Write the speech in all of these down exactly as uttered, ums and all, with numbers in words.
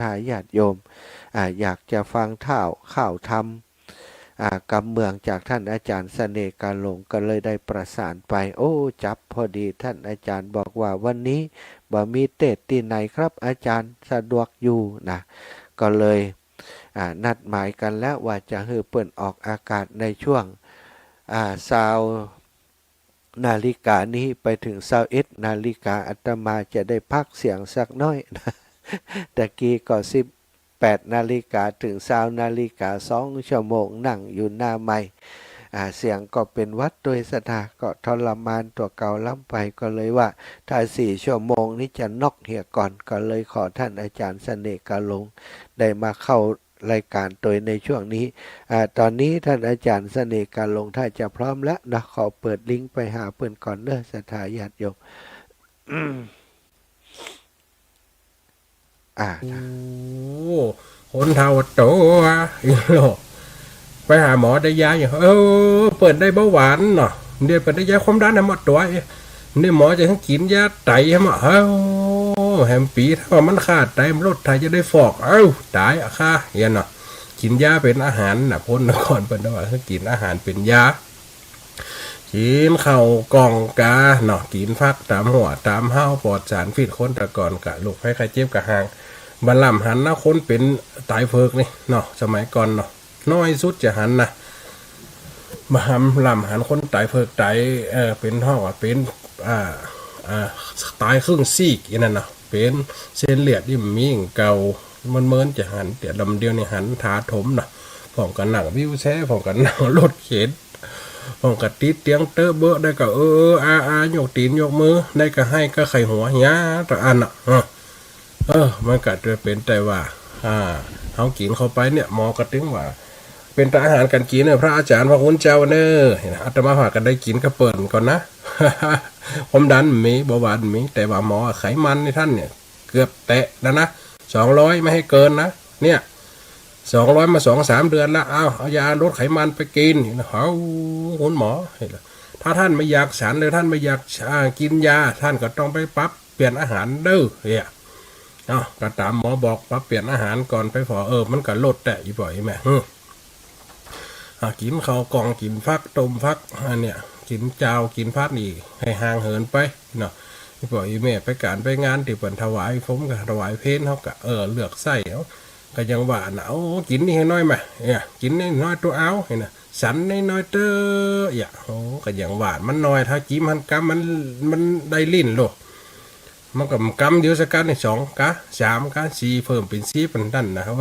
ทาญาติโยม อ่า อยากจะฟังข่าว ข่าวธรรม อ่า กำเมืองจากท่านอาจารย์เสน่ห์กาหลง ก็เลยได้ประสานไป โอ้ จับพอดี ท่านอาจารย์บอกว่า วันนี้บ่มีเตสน์ตี้ไหนครับ อาจารย์สะดวกอยู่นะ ก็เลย อ่า นัดหมายกั๋นแล้วว่าจะหื้อเปิ้นออกอากาศในช่วง อ่า ซาวนาฬิกานี้ไปเถิงซาวเอ็ดนาฬิกา อาตมาจะได้พักเสียงสักหน้อยนะ ตะกี้ก็สิบแปดนาฬิกาเถิงซาวนาฬิกา สองชั่วโมงนั่งอยู่หน้าไมค์ อ่า เสียงก็เป๋นหวัดตวย ศรัทธาก็ทรมานตั๋วเก่าล้ำไป ก็เลยว่าถ้าสี่ชั่วโมงนี้จะน็อกเหียก่อน ก็เลยขอท่านอาจารย์เสน่ห์กาหลงได้มาเข้า รายก๋านตวยในช่วงนี้ อ่า ต๋อนนี้ท่านอาจารย์เสน่ห์กาหลงถ้าจะพร้อมแล้วนะ ขอเปิดลิงก์ไปหาเปิ้นก่อนเน่อ ศรัทธาญาติโยม อ่า โอ้ คนเฒ่าตั๋ว อีหลอ ไปหาหมอได้ยาอยู่ เออ เปิ้นได้เบาหวานเนาะ เดี๋ยวเปิ้นได้ยาความดันนะ หมดตั๋ว นี่หมอจะหื้อกิ๋นยาไตใช่ไหม เอ้า แหมปี๋ ถ้าว่ามันขาดไต มันลดไตจะได้ฟอก เอ้า ต๋ายอะค่ะ เหียเนาะ กิ๋นยาเป๋นอาหารน่ะ คนนครเปิ้นว่า กิ๋นอาหารเป๋นยา กิ๋นข้าวกล้องกาเนาะ กิ๋นผักต๋ามหัวต๋ามเฮ้า ปลอดสารพิษ คนตะก่อนกะ โรคภัยไข้เจ็บกะห่าง บ่าล่ำหันนะ คนเป๋นต๋ายเผิกนี่เนาะ สมัยก่อนเนาะ น้อยสุดจะหันนะ บ่าล่ำหันคนต๋ายเผิกต๋าย เอ่อ เป๋นฮ้องว่าเป๋น อ่า อ่า ต๋ายครึ่งซีก อี้นั่นน่ะ เป๋นเส้นเลือดนี่มีเก่า เมินๆ จะหัน แต่ลำเดียวนี่หันถาถมน่ะ พ่องก็นั่งวีลแชร์ พ่องก็นั่งรถเข็น พ่องก็ติดเตียงเต๊อะเบอะ ได้ก็ เออ เออ อา อา ยกตี๋นยกมือ ได้ก็ไห้ก็ไข้หัว เหีย แต่อันน่ะ เออ เออ มันก็จะเป๋นแต่ว่า อ่า เฮากิ๋นเข้าไปเนี่ย หมอก็ตึงว่า เป๋นตาอาหารก๋านกิ๋นเน่อ พระอาจ๋ารย์พระคุณเจ้าเน่อ เหียนะ อาตมาภาพก็ได้กิ๋นกับเปิ้นก่อนนะ ความดันมี เบาหวานมี แต่ว่าหมอไขมันในท่านเนี่ย เกือบแตะแล้วนะ สองร้อยไม่ให้เกินนะ เนี่ย สองร้อยมาสองสามเดือนละ เอา เอายาลดไขมันไปกิ๋น เอ้า คุณหมอ ถ้าท่านไม่อยากฉัน หรือท่านไม่อยาก อ่า กิ๋นยา ท่านก็ต้องไปปรับเปลี่ยนอาหารเน่อ เนี่ย เนาะ ก็ต๋ามหมอบอก ปรับเปลี่ยนอาหารก่อนไปผ่อ เออ มันก็ลดแต่อีบ่อยแม่ อืม อ่า กิ๋นข้าวกล้อง กิ๋นผักต้มผัก อันเนี่ย กิ๋นจาว กิ๋นผัดนี่ ให้ห่างเหินไปเนาะ อีพ่ออีแม่ไปก๋านไปงานตี้เปิ้นถวาย ผมก็ถวายเพลเฮาก็ เออ เลือกใส้เอา ก็ยังว่าน่ะ โอ้ กิ๋นนี่ให้น้อยมา เนี่ย กิ๋นนี่น้อยตั๋วเอา เหียนะ สันนี่น้อยเต๊อะ เหีย โอ้ ก็ยังว่ามันน้อย ถ้ากิ๋นหันกำมัน มันได้ลิ้นโลด มันก็กำเดียวสักกั๋นนี่ สองกา สามกา สี่ เพิ่มเป๋นสี่ เป๋นตันนะครับ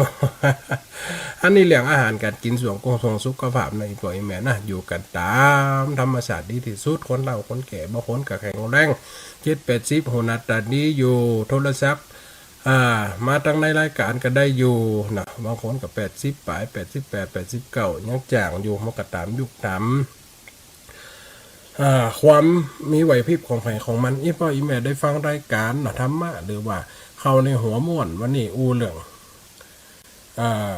อันนี้เรื่องอาหารก๋านกิ๋น ส่วนกงส่วนสุขภาพนะ อีพ่ออีแม่นะ อยู่กั๋นต๋ามธรรมชาติดีตี้สุด คนเฒ่าคนแก่ บางคนก็แข็งแรง เจ็ดแปดสิบ หัวหน้าต๋าดีอยู่ โทรศัพท์ อ่า มาตังในรายก๋านก็ได้อยู่นะ บางคนก็แปดสิบป๋าย แปดสิบแปด แปดสิบเก้า ยังจ้างอยู่ มันก็ต๋ามยุคต๋าม อ่า ความมีไหวพริบของใผของมัน อีพ่ออีแม่ได้ฟังรายก๋านเนาะ ธรรมะ หรือว่าเข้าในหัวม่วน วันนี้อู้เรื่อง อ่า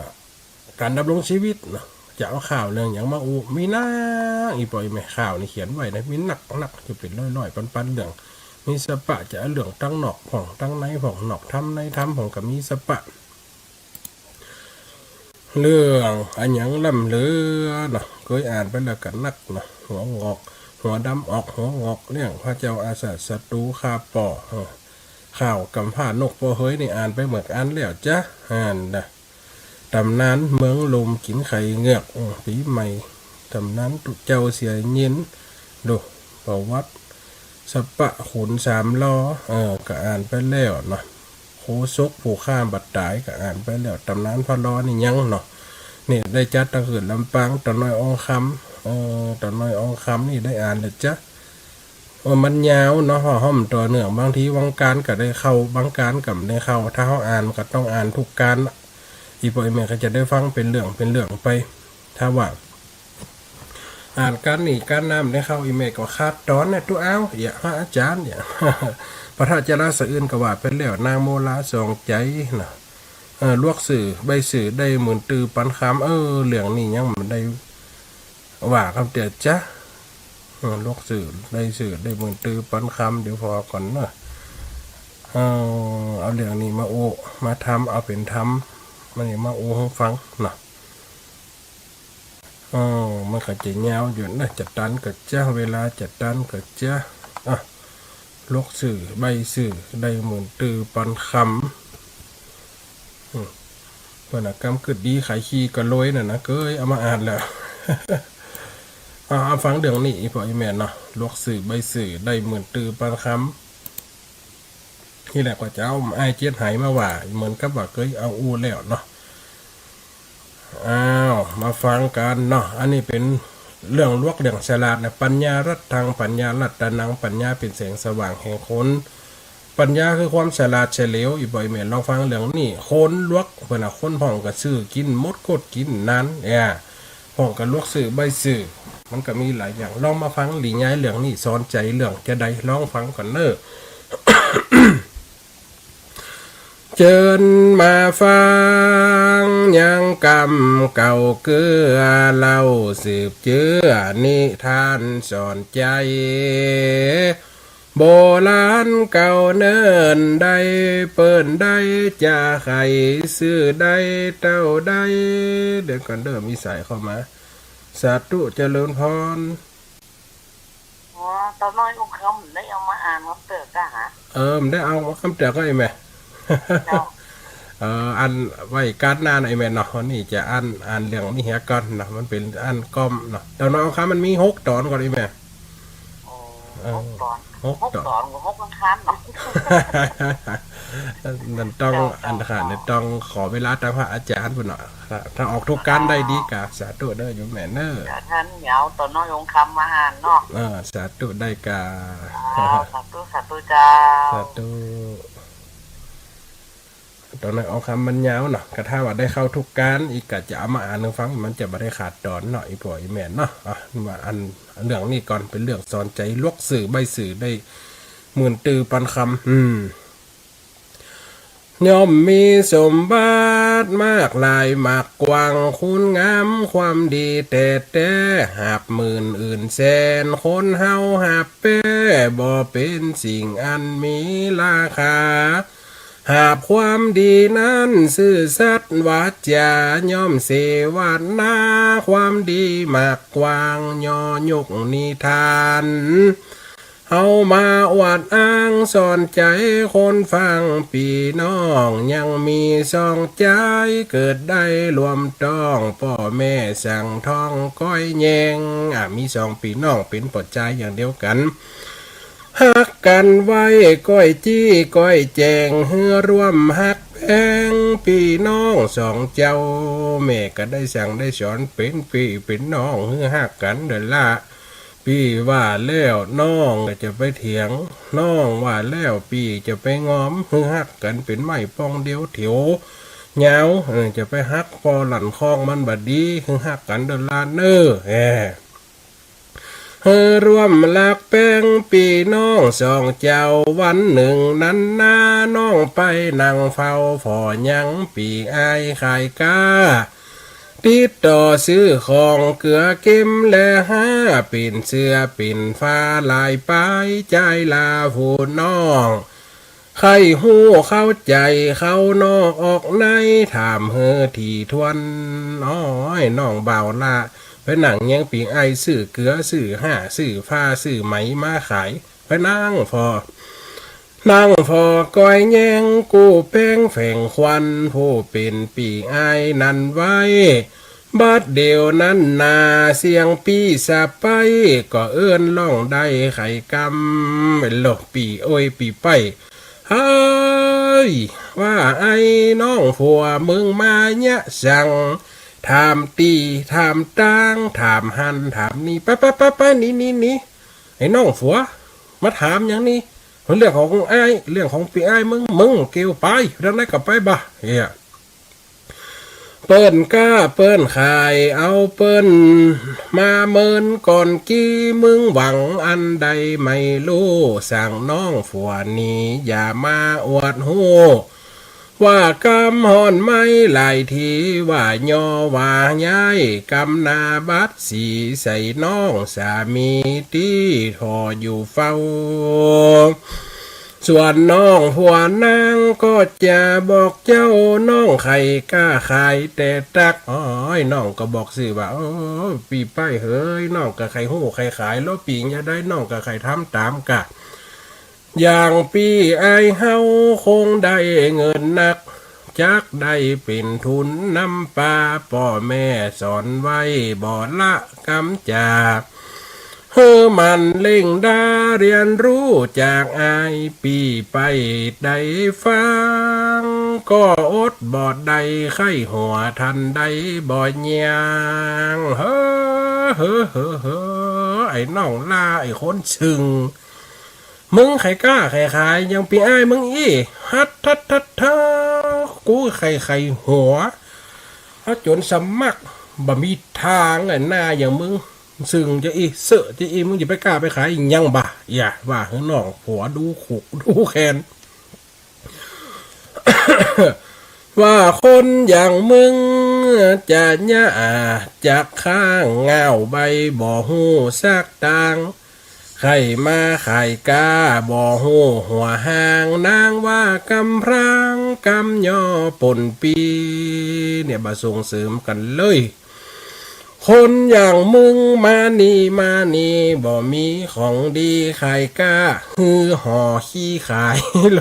ก๋านดำรงชีวิตเนาะ จะเอาข่าวเรื่องหยังมาอู้ มีนัก อีพ่ออีแม่ ข่าวนี่เขียนไว้นะ มีนักนัก จะเป๋นร้อยๆ ปันๆ เรื่อง มีสะปะ จะเอาเรื่องตังนอกพ่อง ตังในพ่อง นอกธรรมในธรรมพ่องก็มีสะปะ เรื่องอะหยังล้ำเหลือเนาะ เกยอ่านไปแล้วก็นักเนาะ หัวงอก หัวดำออก หัวงอก เรื่องพระเจ้าอาชาติศัตรูฆ่าป้อ เออ ข่าวก๋ำพร้านกป้อเหยนี่อ่านไปเมือกอันแล้วจ๊ะ อ่านนะ ต๋ำนานเมืองลุมกิ๋นไข่เหงือก เออ ปี๋ใหม่ ต๋ำนานตุ๊เจ้าเสียเงิน ดู ประวัติ สะปะขุนสามลอ เออ ก็อ่านไปแล้วเนาะ โคศกผู้ฆ่าบัดต๋ายก็อ่านไปแล้ว ต๋ำนานพระลอนี่ยังเนาะ นี่ได้จัดตังหื้นลำปาง ตาน้อยอองคำ เออ ตาน้อยอองคำนี่ได้อ่านแล้วจ๊ะ เออ มันยาวเนาะ เพราะเฮาบ่ต่อเนื่อง บางทีบางก๋านก็ได้เข้า บางก๋านก็บ่ได้เข้า ถ้าเฮาอ่านมันก็ต้องอ่านกู้ก๋าน อีพ่ออีแม่ก็จะได้ฟังเป๋นเรื่องเป๋นเรื่องไป ถ้าว่า อ่านก๋านนี้ก๋านนั้นบ่ได้เข้า อีแม่ก็ขาดต๋อนนะ ตุ๊เอา เหีย พระอาจ๋ารย์ เหีย พระเจ้าจาราสะอื้นก็ว่าไปแล้ว นางโมราสองใจ๋เนาะ เออ หลวงสื่อ ใบ้สื่อได้หมื่นตื้อปันคำ เออ เรื่องนี้ยังบ่ได้ว่าคำเดียวจ๊ะ เออ หลวงสื่อ ใบ้สื่อได้หมื่นตื้อปันคำ เดี๋ยวผ่อก่อนเนาะ เอ่อ เอาเรื่องนี้มาอู้ มาทำ เอาเป๋นทำ มันนี่มาอู้หื้อฟังเนาะ เอ่อ มันก็จะยาวอยู่นะ จะตันก็จะ เวลาจะตันก็จะ อ่ะ ลวกซื่อใบ้ซื่อ ได้หมื่นตื้อปันคำ อืม เปิ้นน่ะ กำกึ๊ดดีขายขี้ก็รวยน่ะนะ เกยเอามาอ่านแล้ว อ่า เอาฟังเรื่องนี้ อี่ป้ออี่แม่เนาะ ลวกซื่อใบ้ซื่อ ได้หมื่นตื้อปันคำ นี่แหละก็จะเอาอ้ายเจี๊ยดไหมาว่า เหมือนกับว่าเกยเอาอู้แล้วเนาะ อ้าว มาฟังกั๋นเนาะ อันนี้เป๋นเรื่องลวกเรื่องสลาดนะ ปัญญารัตถัง ปัญญารัตนัง ปัญญาเป๋นแสงสว่างแห่งคน ปัญญาคือความสลาดเฉลียว อี่ป้ออี่แม่ลองฟังเรื่องนี้ คนลวก เปิ้นน่ะ คนพ่องก็ซื้อกิ๋นหมดโคตรกิ๋นนั้น เอ้อ พ่องก็ลวกซื่อใบ้ซื่อ มันก็มีหลายอย่าง ลองมาฟังหลียายเรื่องนี้สอนใจ๋เรื่องจาใด ลองฟังก่อนเน่อ เจิญมาฟังยังกำเก่าเกื้อเล่า สืบเจื้อนิทานสอนใจ๋ โบราณเก่าเนิ่นได้ เปิ้นได้จาใค่ ซื้อได้เต้าใด เดี๋ยวก่อนเด้อ มีสายเข้ามา สาธุ เจริญพร อ๋อ ต๋อนน้อยองค์คำได้เอามาอ่านคำเตื้อก้าหา เออ มันได้เอาคำเตื้อก้า ไอ้แม่ เจ้า เออ อันไว้กั๋นหน้านะไอ้แม่เนาะ วันนี้จะอ่าน อ่านเรื่องนี้เหียก่อนเนาะ มันเป๋นอันก้อมเนาะ ต๋อนน้อยองค์คำมันมีหกต๋อนก่อไอ้แม่ โอ้ เออ หกต๋อน หกต๋อน หกต๋อนก็หกอังคารเนาะ นั่นต้อง เจ้า อัน เจ้า ค่ะ เจ้า นั่นต้องขอเวลาตางพระอาจ๋ารย์ปู้นเนาะ ถ้า ถ้าออกทุกการได้ดีกา สาธุเด้อโยมแม่เน่อ เดี๋ยวต้านเหมียวต๋อนน้อยองค์คำมาอ่านเนาะ เออ สาธุได้กา อ่า สาธุ สาธุเจ้า สาธุ ต๋อนน้อยองค์คำมันยาวเนาะ ก็ถ้าว่าได้เข้าทุกการ อี่ก็จะเอามาอ่านหื้อฟัง มันจะบ่ได้ขาดต๋อนเนาะ อี่ป้ออี่แม่เนาะ อ่ะ มาอ่านเรื่องนี้ก่อน เป๋นเรื่องสอนใจ๋ ลวกซื่อใบ้ซื่อ ได้หมื่นตื้อปันคำ อืม ย่อมมีสมบัติมากหลายมากกว้าง คุณงามความดีแต๊ๆ หาบหมื่นอื่นแสน คนเฮาหาบแป๊ บ่เป๋นสิ่งอันมีราคา หาบความดีนั้นซื่อสัตย์วาจ๋า ย่อมเสวนาความดีมากกว้าง ย่อยกนิทาน เฮามาอวดอ้างสอนใจ๋คนฟังปี้น้อง ยังมีสองใจ๋เกิดได้ร่วมต้อง ป้อแม่สังทองก้อยแยง อ่ะ มีสองปี้น้องเป๋นป้อจายอย่างเดียวกั๋น ฮักกั๋นไว้ก้อยจี้ก้อยแจ๋ง หื้อร่วมฮักแพงปี้น้องสองเจ้า แม่ก็ได้สั่งได้สอนเป๋นปี้เป๋นน้อง หื้อฮักกั๋นเด้อละ ปี้ว่าแล้วน้องก็จะไปเถียง น้องว่าแล้วปี้จะไปงอม หื้อฮักกั๋นเป๋นไม้ป้องเดียวเถียวยาว เออ จะไปหักป้อลันคองมันบ่ดี หื้อฮักกั๋นเด้อละเน่อ แหม หื้อร่วมฮักแพงปี้น้องสองเจ้า วันนึ่งนั้นนา น้องไปนั่งเฝ้าผ่อยังปี้อ้ายขายก๊า ติดต่อซื้อของเกือเก็มและห้า เป๋นเสื้อเป๋นผ้าลายป้าย จายลาผู้น้อง ใค่ฮู้เข้าใจ๋เข้านอกออกใน ถามหื้อถี่ถ้วน อ้อย น้องบ่าวละ ไปนั่งแยงปี้อ้ายซื้อเกือซื้อห้า ซื้อผ้าซื้อไหมมาขาย ไปนั่งผ่อ นั่งผ่อก้อยแยงกู้แป้งแฝงควัน ผู้เป๋นปี้อ้ายนั้นไว้ บัดเดี๋ยวนั้นนา เสียงปี้สะใป๊ก็เอิ้นร้องได้ใค่กำ เป๋นโลปี้โอ้ยปี้ใป๊ เฮ้ย ว่าไอ้น้องผัวมึงมาเยียะสัง ถามตี้ถามตาง ถามหั้นถามนี่ ไปไปไปไป หนีหนีหนี ไอ้น้องผัว มาถามหยังนี่ เรื่องของอ้าย เรื่องของปี้อ้ายมึง มึงเกี่ยวไป เรื่องไหนก็ไปบ่า เหีย เปิ้นก๊าเปิ้นขาย เอาเปิ้นมาเมินก่อนกี้ มึงหวังอันใดไม่ฮู้ สั่งน้องผัวหนี อย่ามาอวดฮู้ ว่ากำฮ้อนไม้หลายที ว่าย่อว่าย้าย กำหน้าบัดสีใส่น้องสามีตี้ถ่ออยู่เฝ้า ส่วนน้องผัวนางก็จะบอกเจ้า น้องใค่กล้าขายแต่ตั๊ก โอ้ย น้องก็บอกซื่อว่า โอ้ ปี้ใบ้เหย น้องก็ใค่ฮู้ใค่ขาย แล้วปี้จะใด น้องก็ใค่ทำต๋ามกาด อย่างปี้อ้ายเฮาคงได้เงินนัก จักได้เป๋นทุนนำปา ป้อแม่สอนไว้บ่ละกำจ๋า หื้อหมั่นเล่งดาเฮียนฮู้จากอ้าย ปี้ใบ้ได้ฟัง ก็อดบ่ได้ใค่หัว ทันได้บ่ยั้ง เฮ้อ เฮ้อ เฮ้อ เฮ้อ ไอ้น้องล่า ไอ้คนซึ่ง มึงใค่กล้าใค่ขายอย่างปี้อ้ายมึงอี้ ฮัดทัดทัดทัด กูใค่ใค่หัว เอาจ๋นสมัคร บ่มีตาง ไอ้หน้าอย่างมึง ซึ่งจะอี้ เซอะจะอี้ มึงจะไปกล้าไปขายหยังบ่า อย่าว่าหื้อน้องผัวดูขุกดูแคน ว่าคนอย่างมึงจะเยียะจักข้าง ง่าวใบ้บ่ฮู้สักตาง ใค่มาขายกล้าบ่ฮู้หัวหาง นางว่ากำพร้างกำย่อป๋นปี้ เนี่ย บ่ส่งเสริมกั๋นเลย คนอย่างมึงมานี่ มานี่ บ่มีของดีขายกล้า หื้อห่อขี้ขายโล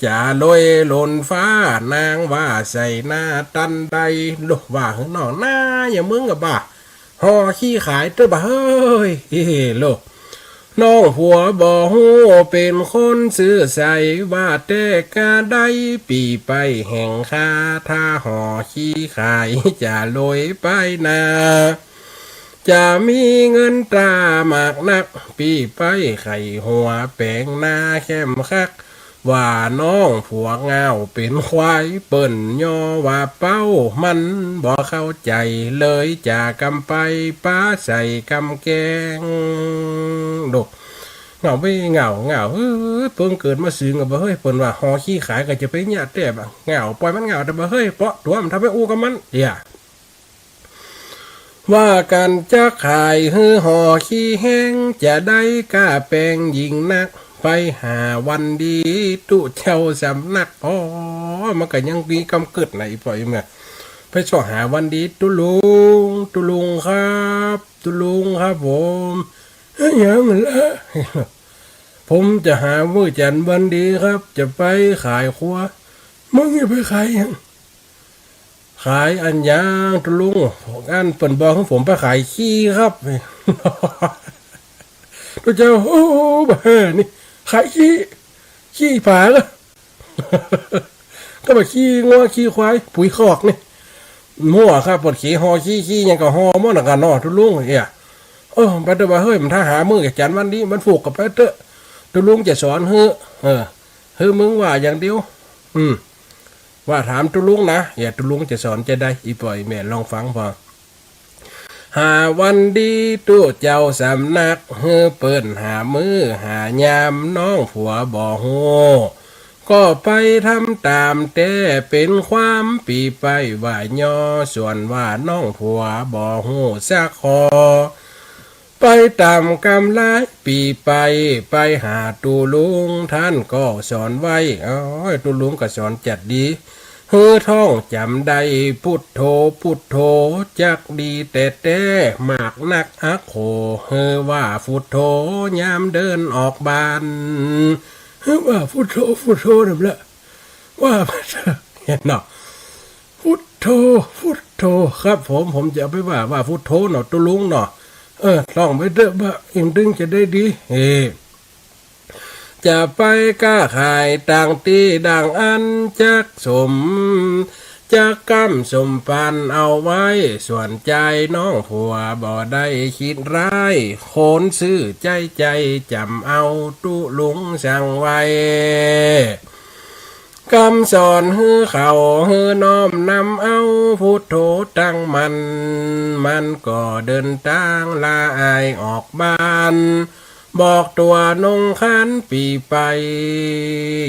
จะลอยหล่นฟ้า นางว่าใส่หน้าตันใดโล ว่าหื้อน้องหน้าอย่างมึงอะบ่า ห่อขี้ขายเต๊อะบ่าเฮ้ย เฮ้โล น้องผัวบ่ฮู้เป๋นคนซื่อใส ว่าแต่กาใดปี้ใบ้แห่งข้า ถ้าห่อขี้ขายจะลอยไปนา จะมีเงินต๋ามากนัก ปี้ใบ้ใค่หัวแป๋งหน้าแค่มคัก ว่าน้องผัวง่าวเป๋นควาย เปิ้นย่อว่าเป๊า มันบ่เข้าใจ๋เลย จะกำไปป๊าใส่กำแกง โด ง่าวเว้ย ง่าว ง่าว เฮ้ย เปิ้งเกิดมาซึ่งอะบ่าเฮ้ย เปิ้นว่าห่อขี้ขายก็จะไปเยียะแต๊บ่า ง่าว ป่อยมันง่าวเต๊อะบ่าเฮ้ย เปาะตั๋วมันทำไปอู้กับมัน เดี๋ยว ว่ากั๋นจะขายหื้อห่อขี้แฮง จะได้ก้าแปงยิ่งนัก ไปหาวันดีตุ๊เจ้าสำนัก อ๋อ มันก็ยังมีกำกึ๊ดนะ อี่ป้ออี่แม่ ไปเซาะหาวันดี ตุ๊ลุง ตุ๊ลุงครับ ตุ๊ลุงครับผม เอ๊ะ หยังละ ผมจะหามื้อจันทร์วันดีครับ จะไปขายครัว มึงจะไปขายหยัง ขายอันหยังตุ๊ลุง อันเปิ้นบอกหื้อผมไปขายขี้ครับ ตุ๊เจ้า โอ้ บ่าเฮ้อนี่ ขายขี้ ขี้ผาเหรอ ก็บ่าขี้งัวขี้ควาย ปุ๋ยคอกนี่ มั่วครับ ปวดขี้ ห่อขี้ ขี้หยังก็ห่อหมดนะกั๋นเนาะตุ๊ลุงเอีย เออ ไปเต๊อะบ่าเฮ้ย มันถ้าหามื้อจันทร์วันดี วันพูกก็ไปเต๊อะ ตุ๊ลุงจะสอนหื้อ เออ หื้อมึงว่าอย่างเดียว อืม ว่าถามตุ๊ลุงนะ เอีย ตุ๊ลุงจะสอนจะใด อี่ป้ออี่แม่ลองฟังพอ หาวันดีตุ๊เจ้าสำนัก หื้อเปิ้นหามื้อหายาม น้องผัวบ่ฮู้ ก็ไปทำต๋ามแต๊ เป๋นความปี้ใบ้ว่าย่อ ส่วนว่าน้องผัวบ่ฮู้สักข้อ ไปต๋ามกำลายปี้ใบ้ ไปหาตุ๊ลุง ท่านก็สอนไว้ โอ้ย ตุ๊ลุงก็สอนจัดดี หื้อท่องจ๋ำได้ พุทโธ พุทโธ จักดีแต๊ๆ มากนักอะโข หื้อว่าพุทโธ ยามเดินออกบ้าน หื้อว่าพุทโธ พุทโธนั่นแหละ ว่าไปเถอะ เห็นเนาะ พุทโธ พุทโธ ครับผม ผมจะเอาไปว่า ว่าพุทโธเนาะ ตุ๊ลุงเนาะ เออ ท่องไปเต๊อะบ่า อิงตึงจะได้ดี เฮ้ จะไปก้าขายต่างตี้ต่างอัน จักสม จักกำสมปานเอาไว้ ส่วนจายน้องผัวบ่ได้กึ๊ดร้าย คนซื่อใจ๋ ใจ๋จ๋ำเอา ตุ๊ลุงสั่งไว้ กำสอนหื้อเขา หื้อน้อมนำเอา พุทโธตั้งมั่น มันก็เดินตาง ลาอ้ายออกบ้าน บอกตั๋วหนงคันปี้ใบ้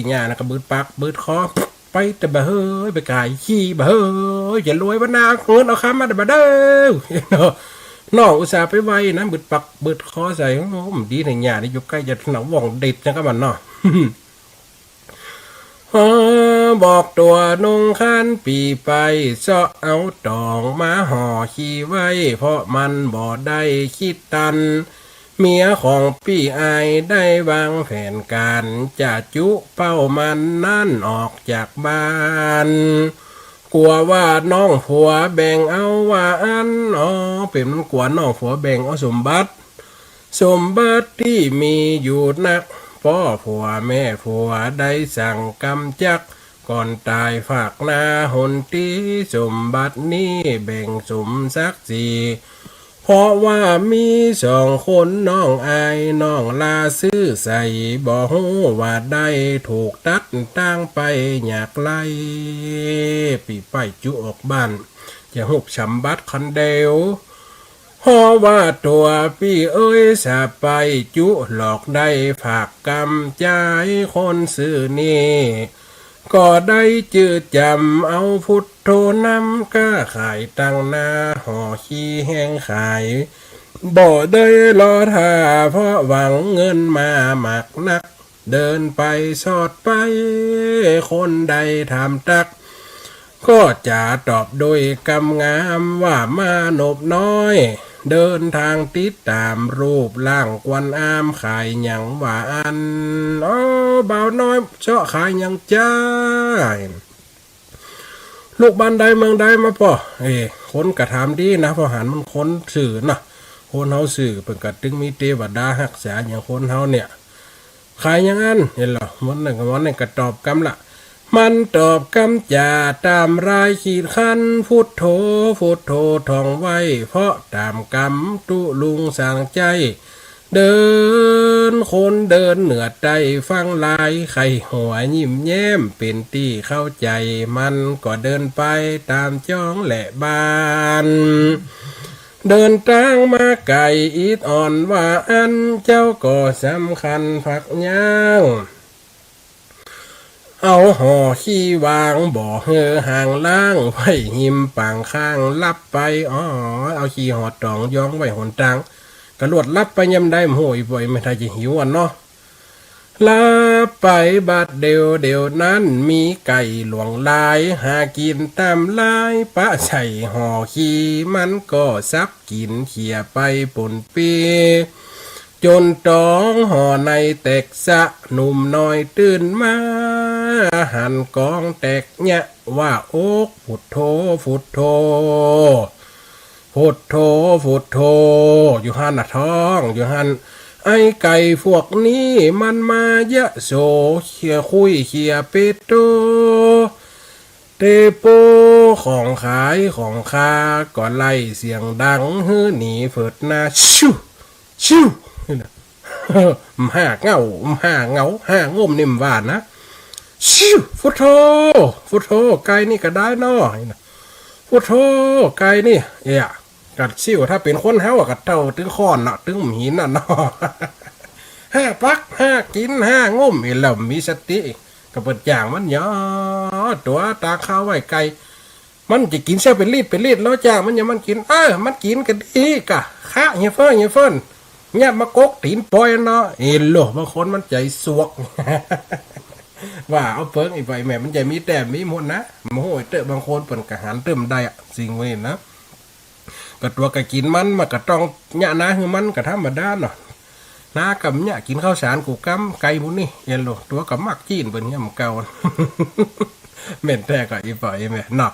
เนี่ยนะ ก็บืดปากบืดคอ ไปเต๊อะบ่าเฮ้ย ไปขายขี้บ่าเฮ้ย จะรวยบ่านา เงินเอาคำมาเต๊อะบ่าเด้อ เนาะ น้องอุตส่าห์ไปไหว้นะ บืดปากบืดคอใส่ โอ้ มันดีนะ เนี่ยนี่อยู่ใก้จะหนาวว่องเด็ดนะกับมันเนาะ เออ บอกตั๋วนุงคันปี้ไป เซาะเอาต๋องมาห่อขี้ไว้ เพราะมันบ่ได้คิดตัน เมียของปี้อายได้วางแผนก๋าน จะจุเป้ามันนั้นออกจากบ้าน กั๋วว่าน้องผัวแบ่งเอาว่าอั้น อ๋อ เป๋นกั๋วน้องผัวแบ่งเอาสมบัติ สมบัติตี้มีอยู่นัก ป้อผัวแม่ผัวได้สั่งกำจัก ก่อนต๋ายฝากนาหนตี้ สมบัตินี้แบ่งสมศักดิ์ศรี เพราะว่ามีสองคนน้องอายน้องลาซื่อใส บ่ฮู้ว่าได้ถูกตัดตางไปอย่างไร ปี้ไปจุออกบ้าน จะฮูบสมบัติคนเดียว เพราะว่าตั๋วปี้เอ๋ยสะไปจุหลอกได้ฝากกำจายคนซื่อนี้ ก็ได้จื้อจ๋ำเอาพุทโธนำ ก้าขายตังนาห่อขี้แฮงขาย บ่ได้รอท่า เพราะหวังเงินมามักนัก เดินไปสอดไป คนได้ถามตัก ก็จะตอบโดยกำงามว่ามานพน้อย เดินตางติดต๋ามรูปร่างกวนอาม ขายหยังว่าอั้น อ๋อ บ่าวน้อยเซาะขายหยังจาย ลูกบ้านใดเมืองใดมาป้อ เอ้ คนก็ถามดีนะ เพราะหันมันคนซื่อนะ คนเฮาซื่อ เปิ้นก็ตึงมีเตวดาฮักษาอย่างคนเฮาเนี่ย ขายอย่างอั้น หันลอ มันนั่นก็ มันนั่นก็ตอบกำละ มันตอบกำจ๋าต๋ามรายขีดคัน พุทโธ พุทโธท่องไว้ เพราะต๋ามกำตุ๊ลุงสั่งใจ๊ เดินคนเดินเหนือใต้ฟั่งลาย ใค่หัวยิ้มแย้มเป๋นตี้เข้าใจ๋ มันก็เดินไปต๋ามจ๊องและบ้าน เดินตางมาไก๋อิดอ่อนว่าอั้น เจ้าก็สำคัญผักย่าง เอาห่อขี้วางบ่หื้อห่างล้าง ไว้ฮิมปางข้างลับไป อ๋อ เอาขี้ห่อต๋องย้องไว้หนตาง กะลวดลับไปยามใดบ่ฮู้ อีบ่อยแม่นถ้าจะหิวอะเนาะ ลับไปบัดเดี่ยวเดี่ยวนั้น มีไก่หลวงลาย หากิ๋นต๋ามลาย ปะใส่ห่อขี้ มันก็สับกิ๋นเขี่ยไปปนปี้ จ๋นต๋องห่อในแตกสะ หนุ่มน้อยตื่นมา หันก๋องแตกเยียะ ว่าโอ๊ก พุทโธ พุทโธ พุทโธ พุทโธ อยู่หั้นน่ะท้อง อยู่หั้น ไอ้ไก่พวกนี้มันมาเยียะโส เขี่ยคุยเขี่ยเปโต เตโป ของขายของข้าก็ไล่เสียงดัง หื้อหนีเผิดนา ชิว ชิว นี่นะ ห้าเหง้า ห้าเหง้า ห้าง่มนี่มันว่านะ ชิว พุทโธ พุทโธ ไก่นี่ก็ได้น้อ พุทโธ ไก่นี่ เอะ กัดซิ่ว ถ้าเป๋นคนเฮาอะ กัดเต้าตึงค้อนน่ะ ตึงหินน่ะเนาะ ห้าปัก ห้ากิ๋น ห้าง่ม อีแล้วมีสติ ก็เปิ้นจ้างมันหยอ ตั๋วตาข้าวไว้ไก่ มันจะกิ๋นเสี้ยวเป๋นลิตรเป๋นลิตร แล้วจ้างมันหยอ มันกิ๋น เออ มันกิ๋นก็ดีกะ คะ เหียเฟิ่น เหียเฟิ่น เยียะมากกตี๋นปอยเนาะ เอโล บางคนมันใจ๋สวก ว่าเอาเปิง อีบ่อยแม่นมันจะมีแต้มมีมนนะ บ่ฮู้ไอ้เต๊อะ บางคนเปิ้นก็หันเติมได้อะ สิ่งพวกนี้นะ ก็ตั๋วก็กิ๋นมัน มันก็ต้องเยียะนาหื้อมันก็ธรรมดาเนาะ นาก็บ่เยียะ กิ๋นข้าวสารกู้กำ ไก่หมู่นี้ เอียนโล ตั๋วก็มักจี้นเปิ้นเหียเหมือนเก่า แม่นแต๊ก็อีบ่อยแม่นเนาะ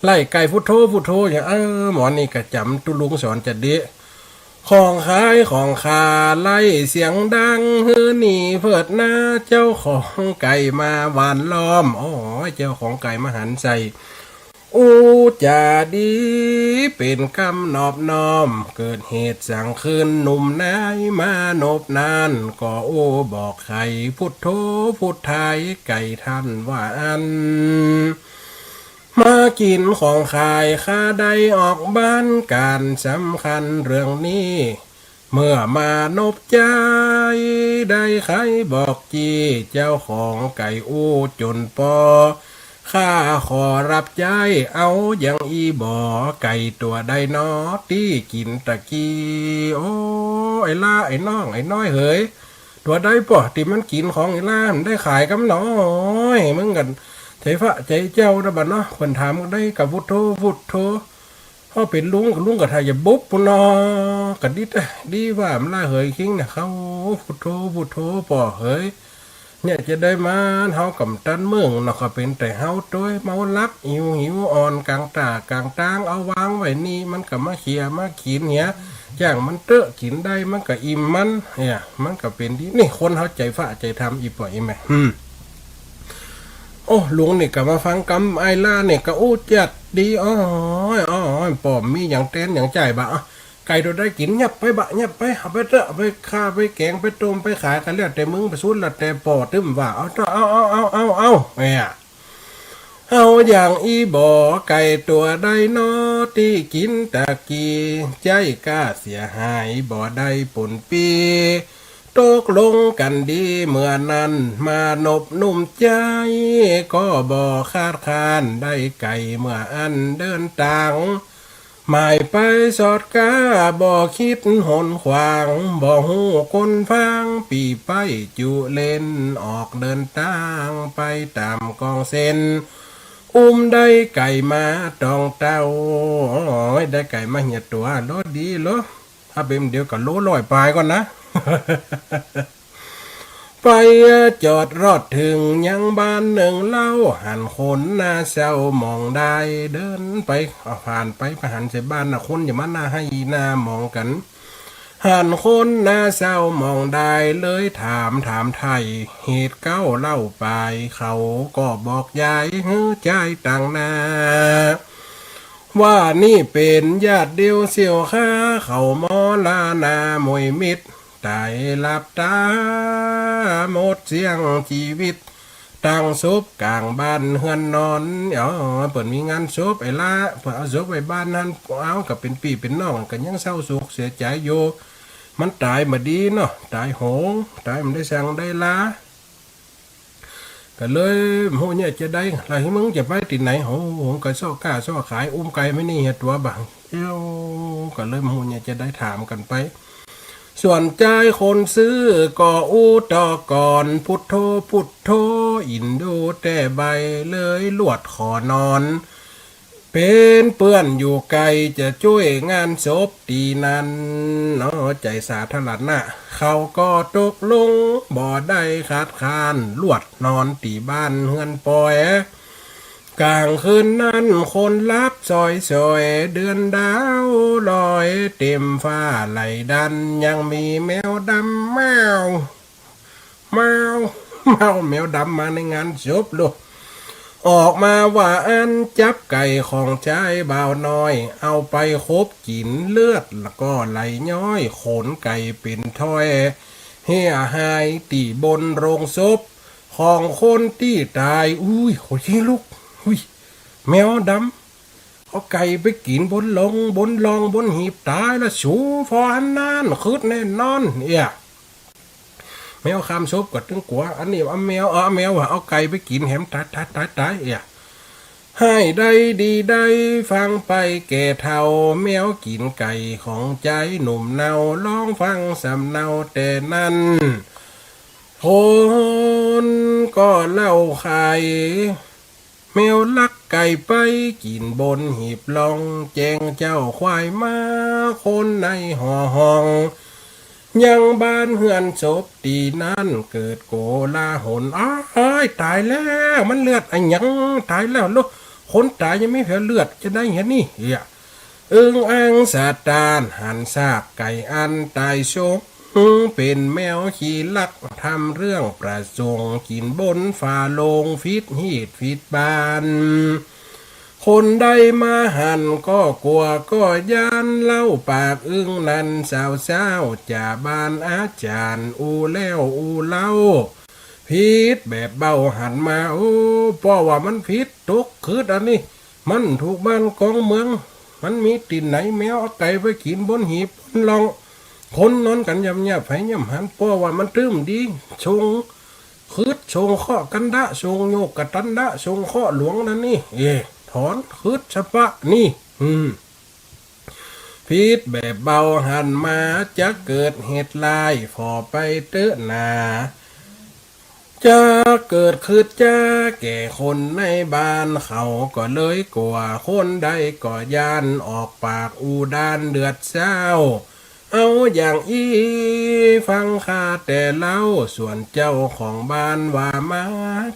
ไล่ไก่พุทโธ พุทโธ อย่าง เออ หมอนี่ก็จ๋ำตุ๊ลุงสอนจะดี ของขายของข้าไล่เสียงดัง หื้อหนีเผิดนา เจ้าของไก่มาหว่านล้อม โอ้ย เจ้าของไก่มาหันใส่ อู้จ๋าดี เป๋นกำนอบน้อม เกิดเหตุสังคืน หนุ่มนายมานพนั้น ก็อู้บอกไข พุทโธ พุทธาย ไก่ท่านว่าอั้น มากิ๋นของขาย ข้าได้ออกบ้าน ก๋านสำคัญเรื่องนี้ เมื่อมานพจาย ได้ไขบอกจี้ เจ้าของไก่อู้จ๋นปอ ข้าขอรับใจ๊ เอาอย่างอี้บ่ ไก่ตั๋วใดน้อ ตี้กิ๋นตะกี้ โอ้ ไอ้ล้า ไอ้น้อง ไอ้น้อยเหย ตั๋วใดป้อตี้มันกิ๋นของอีหล้า มันได้ขายกำน้อย มึงกั๋น ใจ๋ฟ้าใจ๋เจ้านะบัดเนาะ เปิ้นถามได้กะพุทโธ พุทโธ เฮาเป๋นลุงกะลุงกะถ่ายจะบุบปู้นเนาะ กะดี ดีว่ามันละเหยคิงเนี่ย เข้าพุทโธ พุทโธ ป้อเหย เนี่ยจะได้มา เฮากำตันเมืองเนาะ กะเป๋นแต่เฮาตวยเมาหลับ หิวหิวอ่อน ก๋างต้าก๋างตาง เอาวางไว้นี่ มันกะมาเขี่ยมากิ๋นเหีย จ้างมันเต๊อะ กิ๋นได้มันกะอิ่มมัน เนี่ย มันกะเป๋นดี นี่คนเฮาใจ๋ฟ้าใจ๋ธรรม อี่ป้ออี่แม่ อืม โอ้ ลุงนี่กะมาฟังกำอ้ายหล้านี่กะอู้จัดดี อ้อย อ้อย อ้อย ป้อมีหยังแตนหยังจ่ายบ่ะ อ้าว ไก่ตั๋วใดกิ๋น ยับไปบ่ะ ยับไป เอาไปเต๊อะ เอาไปฆ่า ไปแก๋ง ไปต้ม ไปขาย กะแล้วแต่มึง ไปสุดแล้วแต่ป้อตึ้มว่า เอาเต๊อะ เอา เอา เนี่ย เอาอย่างอี้บ่ ไก่ตั๋วใดน้อตี้กิ๋นตะกี้ ใจ๊ก้าเสียหายบ่ได้ป๋นปี้ ตกลงกั๋นดีเมื่อนั้น มานบนุ่มใจ๋ ก็บ่คาดคาน ได้ไก่เมื่ออั้นเดินตาง หมายไปสอดก้า บ่คิดหนขวาง บ่ฮู้คนฟาง ปี้ไปจุเล่น ออกเดินตางไปต๋ามกองเส้น อุ้มได้ไก่มาตองเต้า โอ้ย ได้ไก่มาเหียตั๋ว โลดีโล ถ้าเป๋นเดี๋ยวกะโลร้อยป๋ายก่อนนะ ไปจอดรอดเถิงยังบ้านนึ่งเล่า หันคนหน้าเศร้าหมองดาย เดินไป อ่า ผ่านไป ไปหันใส่บ้านนะ คนจะมาหน้าไห้หน้าหมองกั๋น หันคนหน้าเศร้าหมองดาย เลยถาม ถามไถ่ เหตุเก้าเล่าไป เขาก็บอกยายหื้อจายตังหน้า ว่านี่เป๋นญาติเดียวเสี่ยวข้า เขามรณาหมวยมิตร ต๋ายหลับต๋า หมดเสี้ยงจีวิต ตั้งศพก๋างบ้านเฮือนนอน อ๋อ เปิ้นมีงานศพไอ้หล้า เปิ้นเอาศพไว้บ้านหั้น เอา กะเป๋นปี้เป๋นน้องกั๋นยังเศร้าโศกเสียใจ๋อยู่ มันต๋ายบ่ดีเนาะ ต๋ายโหง ต๋ายบ่ได้สังได้ลา กะเลยบ่ฮู้เนี่ยจะได้ ละหื้อมึงจะไปตี้ไหน โห โหงกะเซาะก้าเซาะขาย อุ้มไก่มานี่เหียตั๋วบ่าง เอ้ว กะเลยบ่ฮู้เนี่ยจะได้ ถามกั๋นไป ส่วนจายคนซื้อก็อู้ต่อก่อน พุทโธ พุทโธ อินดูแต่ใบ เลยลวดขอนอน เป๋นเปื้อนอยู่ไกล จะจ้วยงานศพตี้นั้น เนาะ ใจ๋สาธารณะ เขาก็ตกลง บ่ได้คัดค้าน ลวดนอนตี้บ้านเฮือนปอย ก๋างคืนนั้นคนหลับสอยๆ เดือนดาวลอยเต็มฟ้าไหลดัน ยังมีแมวดำแมว แมว แมว แมวดำมาในงานศพลูก ออกมาว่าอั้น จับไก่ของจายบ่าวน้อย เอาไปขบกิ๋น เลือดละก็ไหลย้อย ขนไก่เป๋นถ้อย เหียหายตี้บนโรงศพ ของคนตี้ต๋าย อุ้ย ขนคิงลุก อุ้ย แมวดำ เอาไก่ไปกิ๋นบนหลง บนล่อง บนหีบ ต๋ายละสู ผ่อหันนั้น คึดแน่นอน เอี้ย แมวข้ามศพก็ตึงกั๋ว อันนี้เอาแมว เอาแมวว่าเอาไก่ไปกิ๋นแหม ต๋าย ต๋าย ต๋าย ต๋าย เอี้ย ฮ้ายได้ดีได้ ฟังไปแก่เฒ่า แมวกิ๋นไก่ของจายหนุ่มเนา ลองฟังสำเนาแต่นั้น คนก็เล่าขาย แมวลักไก่ไปกิ๋นบนหีบล่อง แจ้งเจ้าควายมา คนในหอห้อง ยังบ้านเฮือนศพตี้นั้น เกิดโกลาหล อ้าย ต๋ายแล้ว มันเลือดอะหยัง ต๋ายแล้ว โล คนต๋ายยังมีแผลเลือดจะได้เหียนี่ เอี้ย อึ่งอ่างสะตานหันซากไก่อันต๋ายสง เป๋นแมวขี้ลัก ทำเรื่องประสงค์ กิ๋นบนฝาโลง ผิดฮีตผิดบ้าน คนใดมาหันก็กั๋วก็ย้าน เล่าปากอึ่งนั้นเศร้าๆ จ่าบ้านอาจ๋ารย์ อู้แล้วอู้เล่า ผิดแบบเบ้าหันมา โอ้ ป้อว่ามันผิด ตกคึดอันนี้ มันถูกบ้านกองเมือง มันมีตี้ไหนแมวเอาไก่ไปกิ๋นบนหีบบนล่อง คนนอนกั๋นย่ำๆ ไผย่ำหัน ป้อว่ามันตึ้มดี ส่งคึด ส่งเคราะห์กันดะ ส่งโยกกะตันดะ ส่งเคราะห์หลวงนั้นนี่ เอ้ ถอนคึดสะปะนี่ อืม ผิ ผิดแบบเบาหันมา จะเกิดเหตุร้ายฝ่อไปเต๊อะนา จะเกิดขึ้นจ๊าแก่คนในบ้าน เขาก็เลยกั๋ว คนใดก็ย้าน ออกปากอู้ด้านเดือดเศร้า เอาอย่างอี้ฟังข้าแต่เล่า ส่วนเจ้าของบ้านว่ามา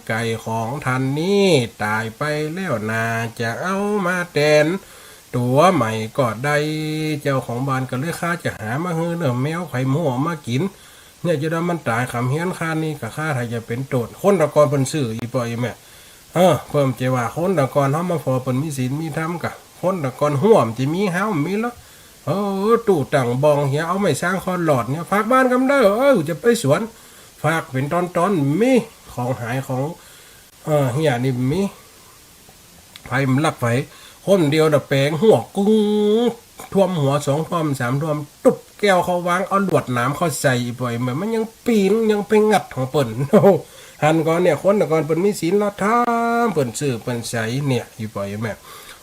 ไก่ของท่านนี้ต๋ายไปแล้วนา จะเอามาแตนตั๋วใหม่ก็ได้ เจ้าของบ้านก็เลย ข้าจะหามาหื้อเน่อ แมวใผบ่ฮู้เอามากิ๋น เนี่ย จะได้มันต๋าย ขำเฮี้ยนข้านี่ก็ ข้าถ้าจะเป๋นโต้ษ คนตะก่อนเปิ้นซื่อ อี่ป้ออี่แม่ เออ เปิ้นจะว่าคนตะก่อนเฮามาผ่อเปิ้นมีศีลมีธรรมกะ คนตะก่อนห้วมจะมี เฮาบ่มีละ เออ ตู้ตั้งบ่องเหีย เอาไม้ซางคอหลอดเนี่ย ฝากบ้านกำเด้อ เออ จะไปสวน ฝากเป๋นต๋อนๆ มี ของหายของ เออ เหียนี่มี ใผบ่ลักใผ คนเดียวน่ะแป๋งหัวกึ้ง ท่วมหัวสองท่วมสามท่วม ตุ๊บแก้วเข้าวาง เอาลวดหนามเข้าใส่ อี่ป้ออี่แม่ มันยังปี๋นยังไปงัดของเปิ้น หันก่อนเนี่ย คนตะก่อนเปิ้นมีศีลธรรม เปิ้นซื่อเปิ้นใสเนี่ย อี่ป้ออี่แม่